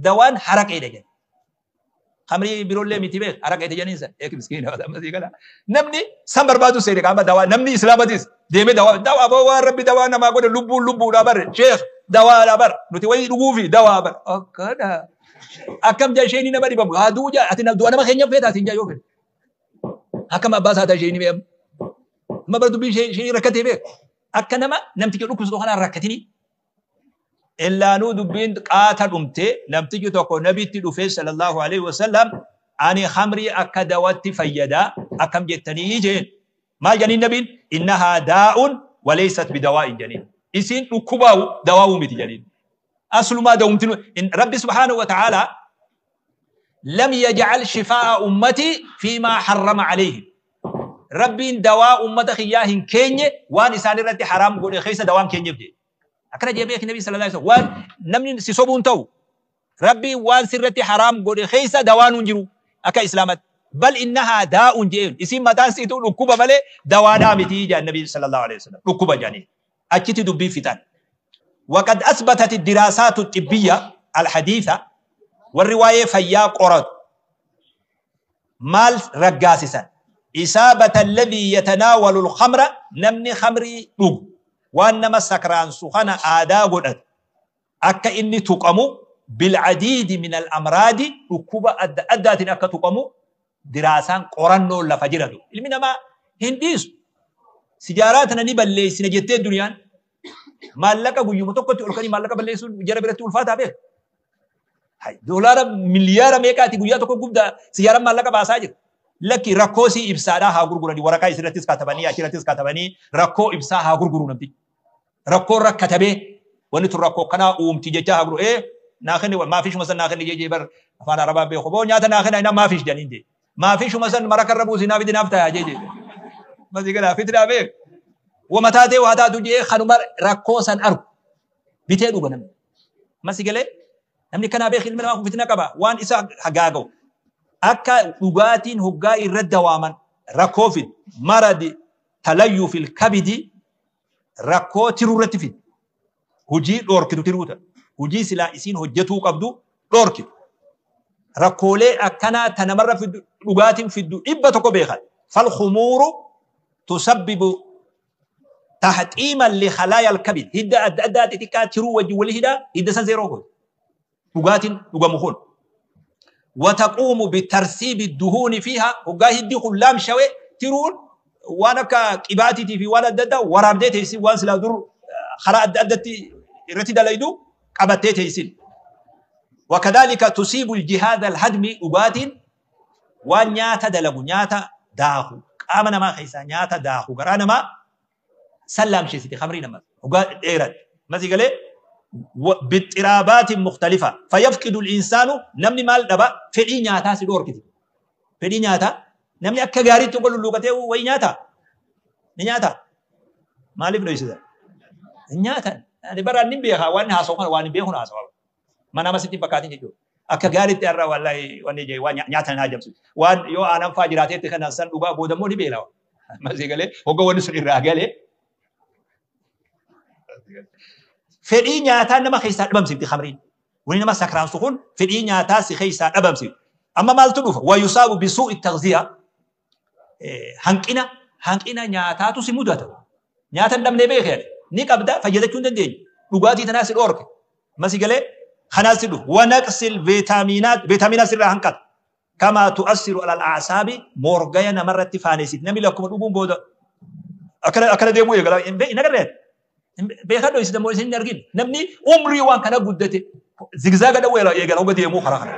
dawaan haraqeedha jedha. Khamrii biroollee miti beek haraqeedha jedhaniin san eek miskiina amma sii gala. Namni san barbaadu seene qaama dawaa namni islaamatis deemee dawaa dawaa boo waan rabbi dawaa namaa godhe lubbuun lubbuudhaa barre sheekh dawaadhaa bar nuti wayii dhuguufi dawaa bar akkana. Akkam jaa isheen nama dhibamu haa du'u jaa ati du'a nama keenya feeta atiin jaa yoo fedhe. Akkam abbaa isaa ta'a isheen beekamu. Amma bara dubbii isheen rakkatee beeku. Akka nama namtichi dhukkubsatu kanaan rakkatini. Illaanuu dubbiin qaata dhumte namtichi tokko nabitti dhufee sallallahu alaihi wasallam ani khamrii akka dawaatti fayyada akkam jettanii jeen. Maal jedhaniin nabiin innahaa daa'un وليست بدواء جنين. إسين ركباو دواء مت جنين. أصل ما دومتن إن ربي سبحانه وتعالى لم يجعل شفاء أمتي فيما حرم عليهم. ربي دواء أمتك إياهن كيني وان إسان رتي حرام قول خيسة دوام كيني بدي. أكره جميع النبي صلى الله عليه وسلم وان نمني سيصوبون تو. ربي وان سرتي حرام قول خيسة دوان جرو أكا إسلامت. بل إنها داء جيل اسم متان سيتو ركوبة ملي دواء دامتي جاء النبي صلى الله عليه وسلم ركوبة جاني أكيد دبي فتن. وقد أثبتت الدراسات الطبية الحديثة والرواية فيا قرد مال رقاسسا إصابة الذي يتناول الخمر نمني خمري دوب وأنما سكران سخن آداء قرد أكا إني تقمو بالعديد من الأمراض ركوبة أدات أكا تقمو دراسان قرنو لفجردو إلمنا ما هنديس سجاراتنا نبلي سنجتي الدنيا مالك قيوم تقتل الكني مالك بلي سن جربرت الفاتحة به هاي دولار مليار ميكاتي قيا تقول قبدا سجارة مالك باساجر لكن ركوسي إبسارها هاغرغرني ورقة إسرتيس كتبني أشرتيس كتبني ركو إبسارها هاغرغرون نبي ركو ركتبه ونتر ركو كنا أمتيجها هاغرو إيه ناخني ما فيش مثلا ناخني جي بر فانا رباب بخبو نياتا ناخني أنا ما فيش جنين دي ما فيش مثلا مرك الربو زنا بدي نافتا جي جي ما زي كده فترة بيك ومتى وهذا تجي خنمر ركوسا أرو بيتدو بنم ما سيقله نمني كنا بيخ المنا ما فتنا كبا وان إسا حقاقو أكا أغاتين هقاء الرد واما ركوفيد مرض تليف الكبد ركو ترورتفيد هجي دوركتو تروتا هجي سلا إسين هجتو قبدو دوركتو ركولي أكنا تنمر في أغاتين في الدو إبا تكو بيخال. فالخمور تسبب تحطيما لخلايا الكبد هدا أدى تتكا ترو وجه ولهدا هدا سنزيروكو أغاتين أغامخون وتقوم بترسيب الدهون فيها وقا هدي خلام شوي ترون وانا كباتي في وانا ددا ورابدي تيسي وان سلا در خلا أدتي رتي دلايدو قبتي تيسي. وكذلك تصيب الجهاز الهضمي أغاتين وان دلغو نياتا داخو قامنا ما خيسا نياتا داخو غرانا ما سلام شي سيتي خمرين ما وقال ايرد ما زي باضطرابات مختلفة فيفقد الإنسان نمني مال دبا فدي نياتا سيدور كتي فدي نياتا نمني أكا غاري تقول لغته وي نياتا نياتا مالي بنو يسدا نياتا أنا برا نبيها وان هاسوخن وان بيهون هاسوخن ما نما سيتي بكاتين جيجو أكا غاري ترى والله وان جي وان نياتا ناجم وان يو أنا فاجراتي تخنا سن دوبا بودمو نبيلا ما زي قال هو ونس الراجل fedhii nyaataa nama keessaa dhabamsiifti khamriin. Wani nama sakraansu kun fedhii nyaataa si keessaa dhabamsiifti. Amma maaltu dhufa? Wayusaabu bisuu'i taghziya. Hanqina nyaataatu si mudata. Nyaata hin dhabnee beekee ni qabda fayyadachuu hin dandeenye. Dhugaatii tanaa si dhoorke. Masi galee kanaas si dhufu. Wanaqsil viitaaminaat sirraa hanqata. Kamaa tu'assiru alal a'saabi moorgaya namarratti faaneessiti. Namni lakkuma dhuguun booda akkana deemuu eegala. Hin agarree? beekadho isin immoo isin hin argin. Namni umrii waan kana guddate zigzaaga dhawuu eegala hogga deemuu karaa kana.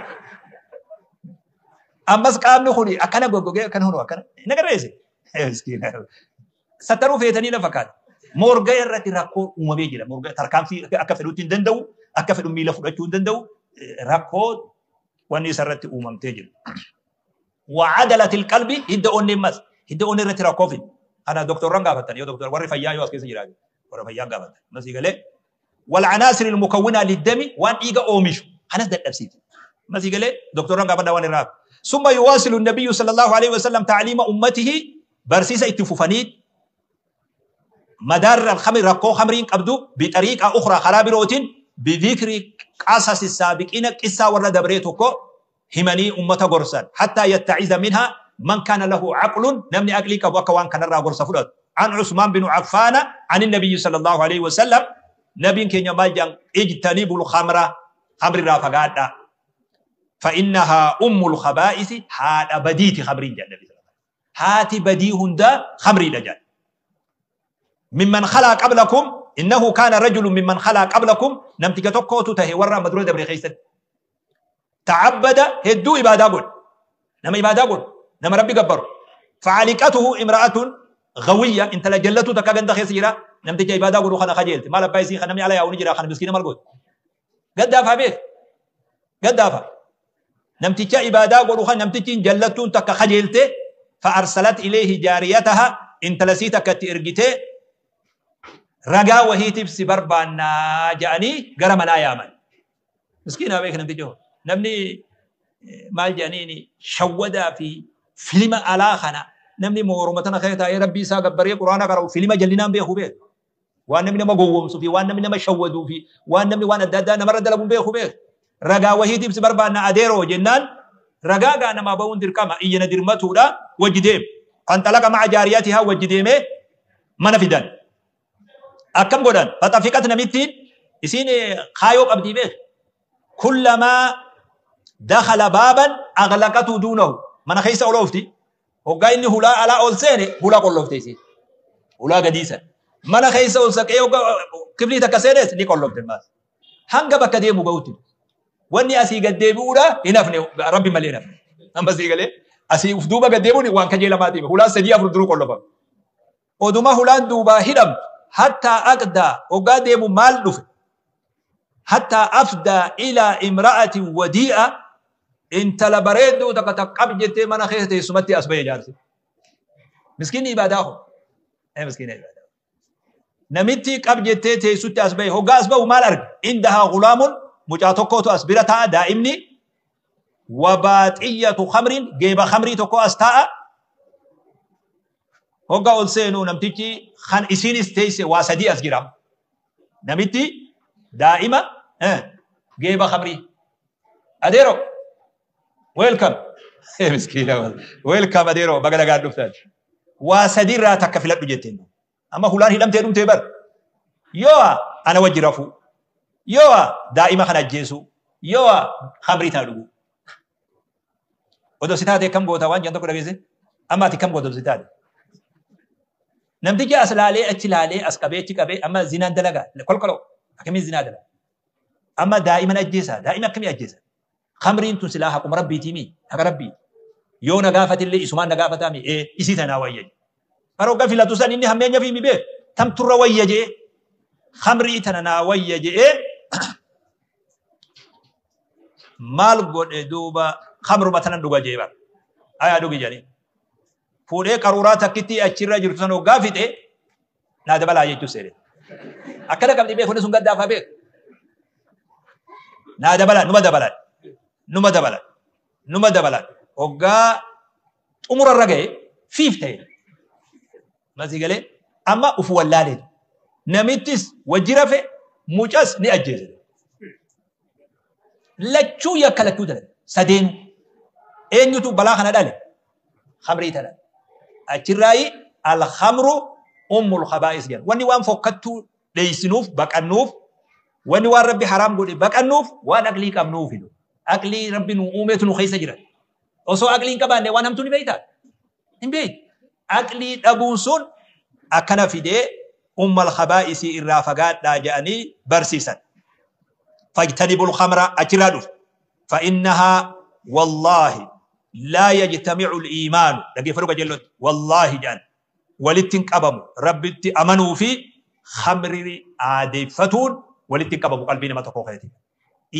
Ammas qaamni kun akkana goggogee akkana hunoo akkana hin agarreesse. Sattaruu feetanii na fakkaata. Moorgaa irratti rakkoo uumamee jira. Moorgaa tarkaanfii akka fedhutti hin danda'u, akka fedhu miila fudhachuu hin danda'u, rakkoo wanni isarratti uumamtee jira. وعدلة القلب هدى أوني مس هدى أوني رتي راكوفين أنا دكتور رنجا فتن يا دكتور وري فيا يو أسكيس جراجي وري فيا قابت مسي قال والعناصر المكونة للدم وان إيجا أوميشو أنا ده الأبسيط مسي قال دكتور رنجا فتن وان راب ثم يواصل النبي صلى الله عليه وسلم تعليم أمته برسيسة اتفوفانيت مدار الخمر ركو خمرين قبدو بطريقة أخرى خراب روتين بذكر قصص السابقين قصة ورد دبريتوكو همني أمة غرسان حتى يتعز منها من كان له عقل نمني أقليك وكوان كان را غرس فلات عن عثمان بن عفان عن النبي صلى الله عليه وسلم نبي كان مالجان اجتنبوا الخمر خمر رافقاتا فإنها أم الخبائث هذا بديت خمرين جل النبي صلى الله عليه وسلم هاتي بديهن دا خمري دجال ممن خلا قبلكم إنه كان رجل ممن خلا قبلكم نمتك تكوتو تهي ورا مدرو دبري خيست تعبد هدو إبادة قل نما إبادة قل نما ربي قبر فعلقته امرأة غوية انت لجلته تكاغن دخي سيرا Namticha ibaadaa godhu kana kajeelte maal abbaa isii kan namni ala yaa'u ni jira kana miskiina maal godhu gaddaafa beek gaddaafa namticha ibaadaa godhu kan namtichi hin jallattuun takka kajeelte fa arsalat ilayhi jaariyataha intala sii takka itti ergitee ragaa wahiitiif si barbaannaa jedhanii gara manaa yaaman. Miskiinaa beek namtichi hoo namni maal jedhaniini shawwadaa fi filima alaa kana namni mooruma tana keessa taa'ee rabbii isaa gabbaree quraana qara'u filima jallinaan beeku beeku. Waan namni nama gowwoomsuu fi waan namni nama shawwaduu fi waan namni waan adda addaa namarra dalagu beeku beeku. Ragaa wahiitiif si barbaanna adeeroo jennaan ragaa gaa namaa ba'uun dirqama iyyana dirmatuudha wajji deeme. Fanxalaqa ma'a jaariyatihaa wajji deemee mana fidan. Akkam godhan faxafiqat namittiin isiin kaayoo qabdii beeku. Kullamaa dakhala baaban aghlaqatu duunahu mana keessa ol oofti. Hoggaa inni hulaa alaa ol seene hulaa qollofte isiin. Hulaa gadiisan. Mana keessa ol saqee hoggaa kiflii takka seenes ni qollofte maas. Hanga bakka deemu gahutti. Wanni asii gad deebi'uudha hin hafne rabbi malee hin hafne. Amma asii galee asii uf duuba gad deebi'uun waan kajeelamaa deeme. Hulaan 3 4 duruu qollofama. Oduma hulaan duubaa hidhamtu hattaa aqdaa hoggaa deemu maal dhufe? Hattaa afdaa ilaa imra'atin wadii'a intala bareedduu takka taqqab jettee mana keessa teessumatti as ba'e jaarsi. Miskiinni ibaadaa hoo? Miskiina ibaadaa. Namitti qab jettee teessutti as ba'e hoggaa as ba'u maal arge? Indahaa gulaamun mucaa tokkotu as bira taa'a daa'imni wabaaxiyyatu khamrin geeba khamrii tokko as taa'a. Hoggaa ol seenuu namtichi kan isiinis teesse waa sadii as jira. Namitti daa'ima geeba khamrii. Adeero welcome. Miskiina welcome adeero baga nagaan dhuftan. Waa sadii irraa takka filadhu jetteen. Amma hulaan hidhamtee dhumtee bar. Yoo ana wajji rafuu. Yoo daa'ima kana ajjeesuu. Yoo khamrii tana dhuguu. Odoo si taate akkam goota waan jedhan tokko dhageesse? Amma ati akkam goota odoo si taate? Namtichi as laalee achi laalee as qabee achi qabee amma zinaan dalagaa kolkoloo akkamiin zinaa dalagaa? Amma daa'iman ajjeesaa daa'ima akkamii ajjeesa? Khamriin tun silaa haquma rabbiitii mii haqa rabbii. Yoo na gaafatillee isumaan na gaafataa mii isii tanaa wayya jee. Bara hoggaa filatu san inni hammeenya fi mi beeku tamturra wayya jee khamrii tana naa wayya jee maal godhe duuba khamruma tanan dhuga jee bara. Ayaa dhugi jedhanii. Fuudhee qaruuraa takkitti achirra jirtu san hoggaa fixe naa dabalaa jechuu seene. Akkana qabdi beeku sun gaddaafaa beeku. Naa dabalaa numa dabalaa numa dabalaa numa dabalaa hoggaa xumurarra ga'e fiif ta'e. Masii galee amma ufu wallaalee namittis wajji rafe mucas ni ajjeese. Lachuu yakka lachuu dalage sadeenu eenyutu balaa kana dhale khamrii tana. Achirraayi alkhamru ummul khabaa'is jedhan. Wanni waan fokkattuu dheeysinuuf baqannuuf wanni waan rabbi haraam godhe baqannuuf waan aqlii qabnuuf hidu. Aqlii rabbi nu uumeetu nu keessa jira. Osoo aqlii hin qabaanne waan hamtuu ni beektaa? Hin beektu. Aqlii dhabuun sun akkana fidee ummal khabaa'isii irraa fagaadhaa jedhanii barsiisan. Fajtanibul khamra achirraa dhufe. Fa'innahaa wallaahi laa yajtamicu al-iimaanu dhaggeeffadhu qajeellotti wallaahi jedhan walitti hin qabamu rabbitti amanuu fi khamrii aadeeffatuun walitti hin qabamu qalbii nama tokkoo keessatti.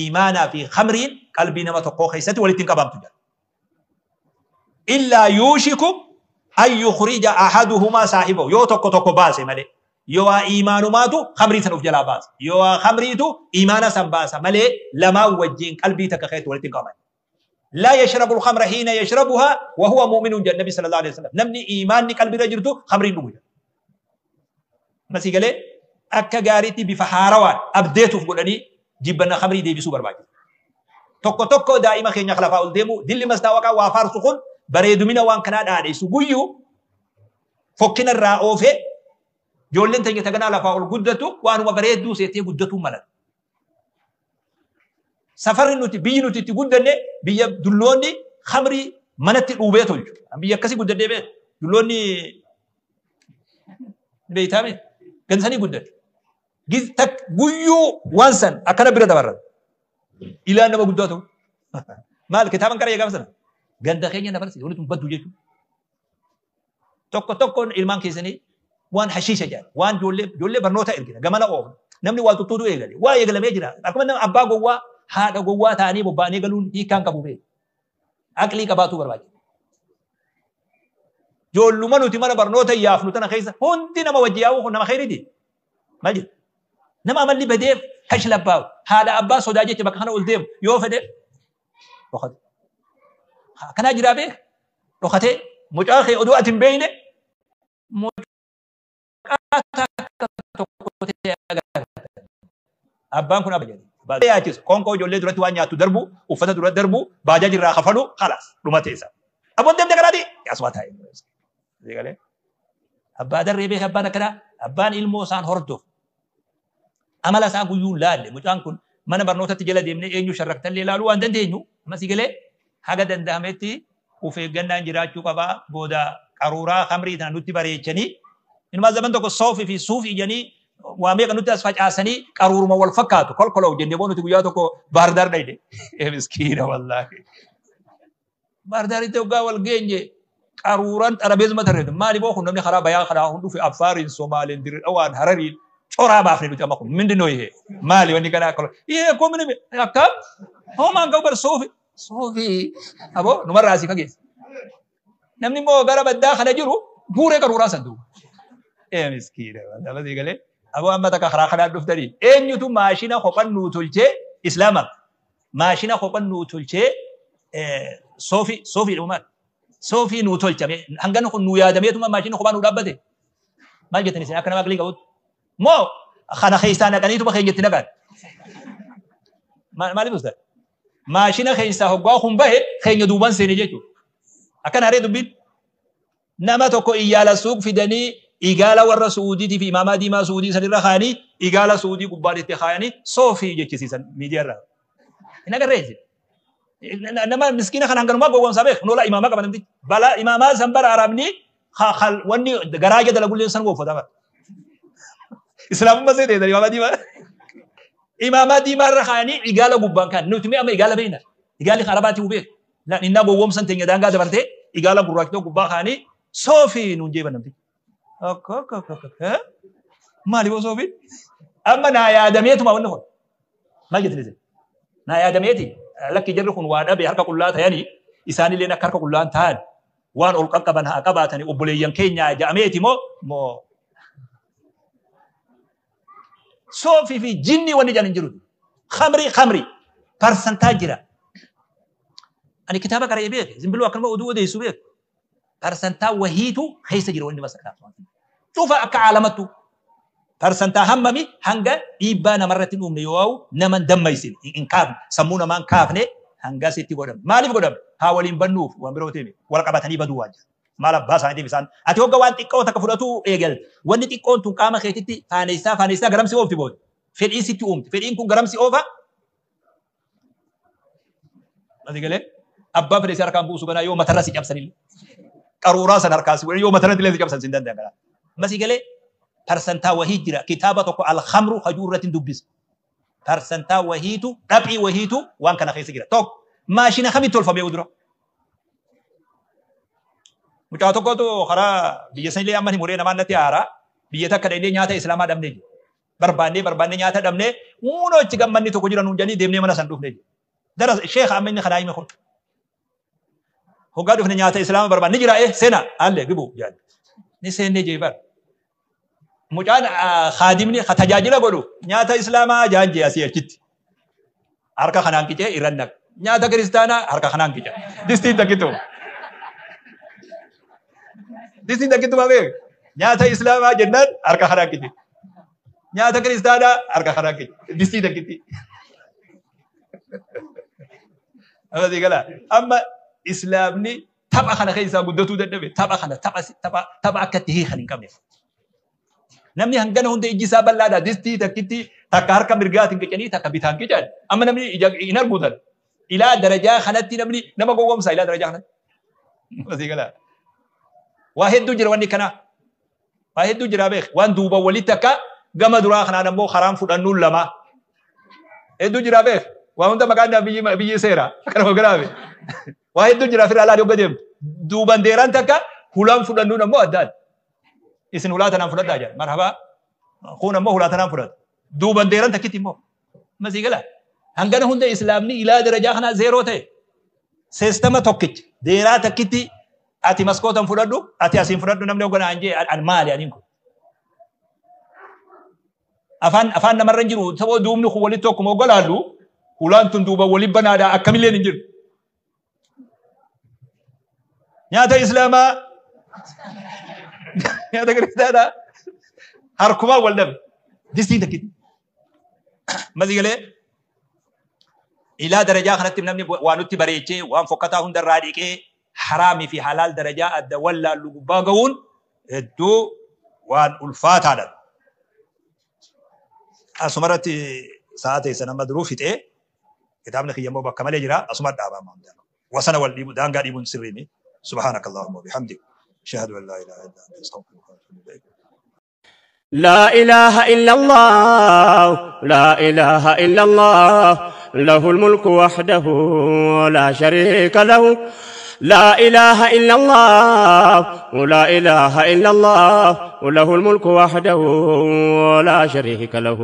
Iimaanaa fi khamriin qalbii nama tokkoo keessatti walitti hin qabamtu jedha. Illaa yuushiku an yukhrija ahaduhumaa saahibahu yoo tokko tokko baase malee yoo waa iimaanumaatu khamrii san of jalaa baasa yoo waa khamriitu iimaana san baasa malee lamaan wajjiin qalbii takka keessatti walitti hin qabaman. لا يشرب الخمر حين يشربها وهو مؤمن جل النبي صلى الله عليه وسلم. نمني إيماني قلبي رجلته خمرين نقول. مسي قال أكا غاريتي بفحاروان أبديتو فقولني جبنا خمري دي بسوبر باجي. توكو توكو دائما خينيا خلفاء الديمو دل مستوقع وافار سخون بريدو منا وان كنا داري سغيو فكنا الرأوفه جولن تنجي تغنا لفاء القدتو وانو بريدو سيتي قدتو ملل. Safarri nuti biyyi nuti itti guddanne biyya dulloonni khamrii manatti dhuubee tolchu. Biyya akkasii guddannee beektu. Dulloonni beektaame gansanii guddatu. Guyyuu waan san akkana bira dabarran. Ilaan nama guddaa ta'u. Maal kitaaban qara'ee gaafa sana? Ganda keenya na barsiise. Wanti tun baddu jechuudha. Tokko tokkoon ilmaan keessanii Waan hashiisha jedhan waan ijoollee barnoota ergina gamana oofna. Namni waa tuttuutu eegale. Waa eegalamee jira. Akkuma nama abbaa gowwaa haadha gowwaa ta'anii bobba'anii galuun hiikkaan qabu beeku. Aqlii qabaatuu barbaachisa. Ijoolluma nuti mana barnoota yaafnu tana keessa hundi nama wajji yaa'u kun nama khayriiti. Maal jedhu? Nama amalli badeef kashlabbaawu haadha abbaa sodaa jecha bakka kana ol deemu yoo fedhe dhokate. Akkanaa jiraa beek dhokatee mucaa kee oduu ati hin beekne mucaa takka tokko ta'e agarta. Abbaan kun abba jedhe. Yaachisu qoonqoo ijoollee duratti waan nyaattu darbu uffata duratti darbu baajaaji irraa kafalu khalaas dhumate isa. Abboon deemte kanaati asuma taa'e. Abbaa darree beek abbaan akkanaa abbaan ilmoo isaan hordofu. Amala isaa guyyuu laalle mucaan kun mana barnootatti jala deemnee eenyu sharraktallee ilaaluu waan dandeenyu ammasii galee haga danda'ametti of eeggannaan jiraachuu qabaa booda qaruuraa khamrii tana nutti bareechanii inumaa zaman tokko soofii fi suufii jedhanii waa meeqa nutti as facaasanii qaruuruma wal fakkaatu kolkoloo jennee boo nuti guyyaa tokko baardaar dhayne ee miskiina wallaahi baardaaritti hoggaa wal geenye qaruuraan xarabeezuma tarreetu maali boo kun namni karaa bayaa karaa hun dhufe Affaariin Somaaliin Dirridhawaan Harariin coraa baafne nuti amma kun mindinoo ihe maali wanni kana akkalo ihe koomini akkam homaan qabu bar soofi soofi aboo numarraa asii fageessa namni immoo gara baddaa kana jiru guuree qaruuraa san duuba ee miskiina wallaahi galee aboo amma takka karaa kanaan dhuftanii eenyutu maashina kophan nuu tolchee islaama maashina kophan nuu tolchee soofi soofii dhumaa soofii nuu tolchame hangana kun nuu yaadameetuma maashina kophaa nuu dhaabbate maal jettan isin akka nama aqlii qabutti moo kana keessaa naqaniituma keenyatti naqan maaliif ustaad maashina keessaa hoggaa kun bahe keenya duuban seene jechuudha akkana haree dubbiin nama tokko iyyaala suuq fidanii igaala warra Suudiitii fi imaamaa diimaa Suudii sanirra kaayanii igaala Suudii gubbaan itti kaayanii soofii jechisiisan miidiyaarraa. Hin agarree isin. Nama miskiina kana hanganumaa gowwoomsaa beeku nola imaamaa qaba namtichi. Balaa imaamaa san bara arabni wanni garaaja dalagulleen san uffata bara. Islaamummaa see ta'e imaamaa diimaa. Imaamaa diimaa irra kaayanii igaala gubbaan kaan nuti mee amma igaala beekna. Igaalli arabaatii beeku. Innaa gowwoomsan teenya daangaa dabartee igaala gurraachitoo gubbaa kaayanii soofii nuun jeeban namtichi. Akka maali boo soofiin? Amma naa yaadameetuma wanni kun. Maal jettin isin? Naa yaadameeti. Lakki jarri kun waa dhabe harka qullaa ta'anii isaanillee akka harka qullaan ta'an waan ol qaqqaban haa qabaatanii obboleeyyan keenya ja'ameeti moo moo soofii fi jinni wanni jedhan hin jiru. Khamrii khamrii parsantaa jira. Ani kitaaba qara'ee beeke zimbiloo akkanuma oduu odeessu beeku. Parsantaa wahiitu keessa jira wanni masakkaa. Cufa akka caalamattu parsantaa hammami hanga dhiibbaa namarratti hin uumne yoo ta'u nama hin dammaysin hin kaafne sammuu namaa hin kaafne hanga sitti godhame. Maaliif godhame? Haa waliin bannuuf waan biroo ta'e wal qabatanii baduu waan jira. Maal abbaa isaaniitiif isaan ati hogga waan xiqqoo takka fudhatu eegalte wanni xiqqoon tun qaama keetitti faaneessaa faaneessaa garamsi oofti booda fedhii sitti uumti fedhiin kun garamsi oofa. Mati galee abbaa fedhe si harkaan buusu ganaa yoo matarra si cabsanillee qaruuraa san harkaa si yoo matarra illee si cabsan sin danda'an ganaa. Masi galee parsantaa wahii jira kitaaba tokko alhamru hajuu irratti hin dubbisa. Parsantaa wahiitu dhaphii wahiitu waan kana keessa jira. Tokko maashina kamitti tolfamee dura? Mucaa tokkotu karaa biyya sanillee amma muree namaan natti haaraa biyya takka dhaqnee nyaata islaamaa dhabnee jiru. Barbaannee barbaannee nyaata dhabnee uunoo achi gammanni tokko jira nuun jedhanii deemnee mana san dhufnee jiru. Dara sheekha amma inni kanaa hime kun. Hoggaa dhufne nyaata islaamaa barbaanne ni jira seena alle gibu jedhan. Ni seennee jee bara. Mucaan khaadimni tajaajila godhu nyaata islaamaa jaan jee asii achitti. Harka kanaan qicee irran naqa. Nyaata kiristaanaa harka kanaan qica. Distiin takkitu. Distiin takkitu beek. Nyaata islaamaa jennaan harka kanaan qice. Nyaata kiristaanaa harka kanaan qice. Distii takkitti. Amma gala. Amma islaamni tapha kana keessaa guddatuu dadhabe. Tapha kana tapha akka itti hiikan hin qabne. Namni hangana hunda ijji isaa bal'aadha. Distii takkitti takka harka mirgaatiin qicanii takka bitaan qican. Amma namni hin arguutan. Ilaa darajaa kanatti namni nama gowwoomsa ilaa darajaa kanatti. Asii gala. Waa hedduu jira wanni kana. Waa hedduu jira beek. Waan duuba walitti akka gama duraa kanaan ammoo karaan fudhannuun lama. Hedduu jira beek. Waa hunda maqaan biyyi seera. Akkana garaabe. Waa hedduu jira fira alaa dhiyoo deemtu. Duuban deeraan takka hulaan fudhannuun ammoo adda adda. Isin hulaa tanaan fudhadhaa jedha. Marhabaa. Kun ammoo hulaa tanaan fudhata. Duuban deeran takkitti immoo. Masii gala. Hangana hunda islaamni ilaa darajaa kanaa zeeroo ta'e. Seestama tokkicha. Deeraa takkitti ati maskootan fudhadhu, ati asiin fudhadhu namni hoogganaa an jee an maali aniin kun. Afaan namarra hin jiru sababa duubni kun walitti tokkuma hoogganaallu hulaan tun duuba walitti banaadhaa akkamillee hin jiru. Nyaata islaamaa nyaata kiristaanaa harkumaan wal dhabe. Distiin takkitti. Masii galee ilaa darajaa kanatti namni waa nutti bareechee waan fokkataa hundarraa dhiqee haraamii fi halaal darajaa adda wallaallu gubbaa ga'uun hedduu waan ulfaataadha. Asumarratti sa'a teessan amma duruu fixee kitaabni kiyya immoo bakka malee jira asuma dhaabama. Wasana wal dhiibu daangaa dhiibuun sirriimi. سبحانك اللهم وبحمدك أشهد أن لا إله إلا أنت أستغفرك وأتوب إليك. لا إله إلا الله، لا إله إلا الله، له الملك وحده ولا شريك له. لا إله إلا الله، ولا إله إلا الله، وله الملك وحده ولا شريك له.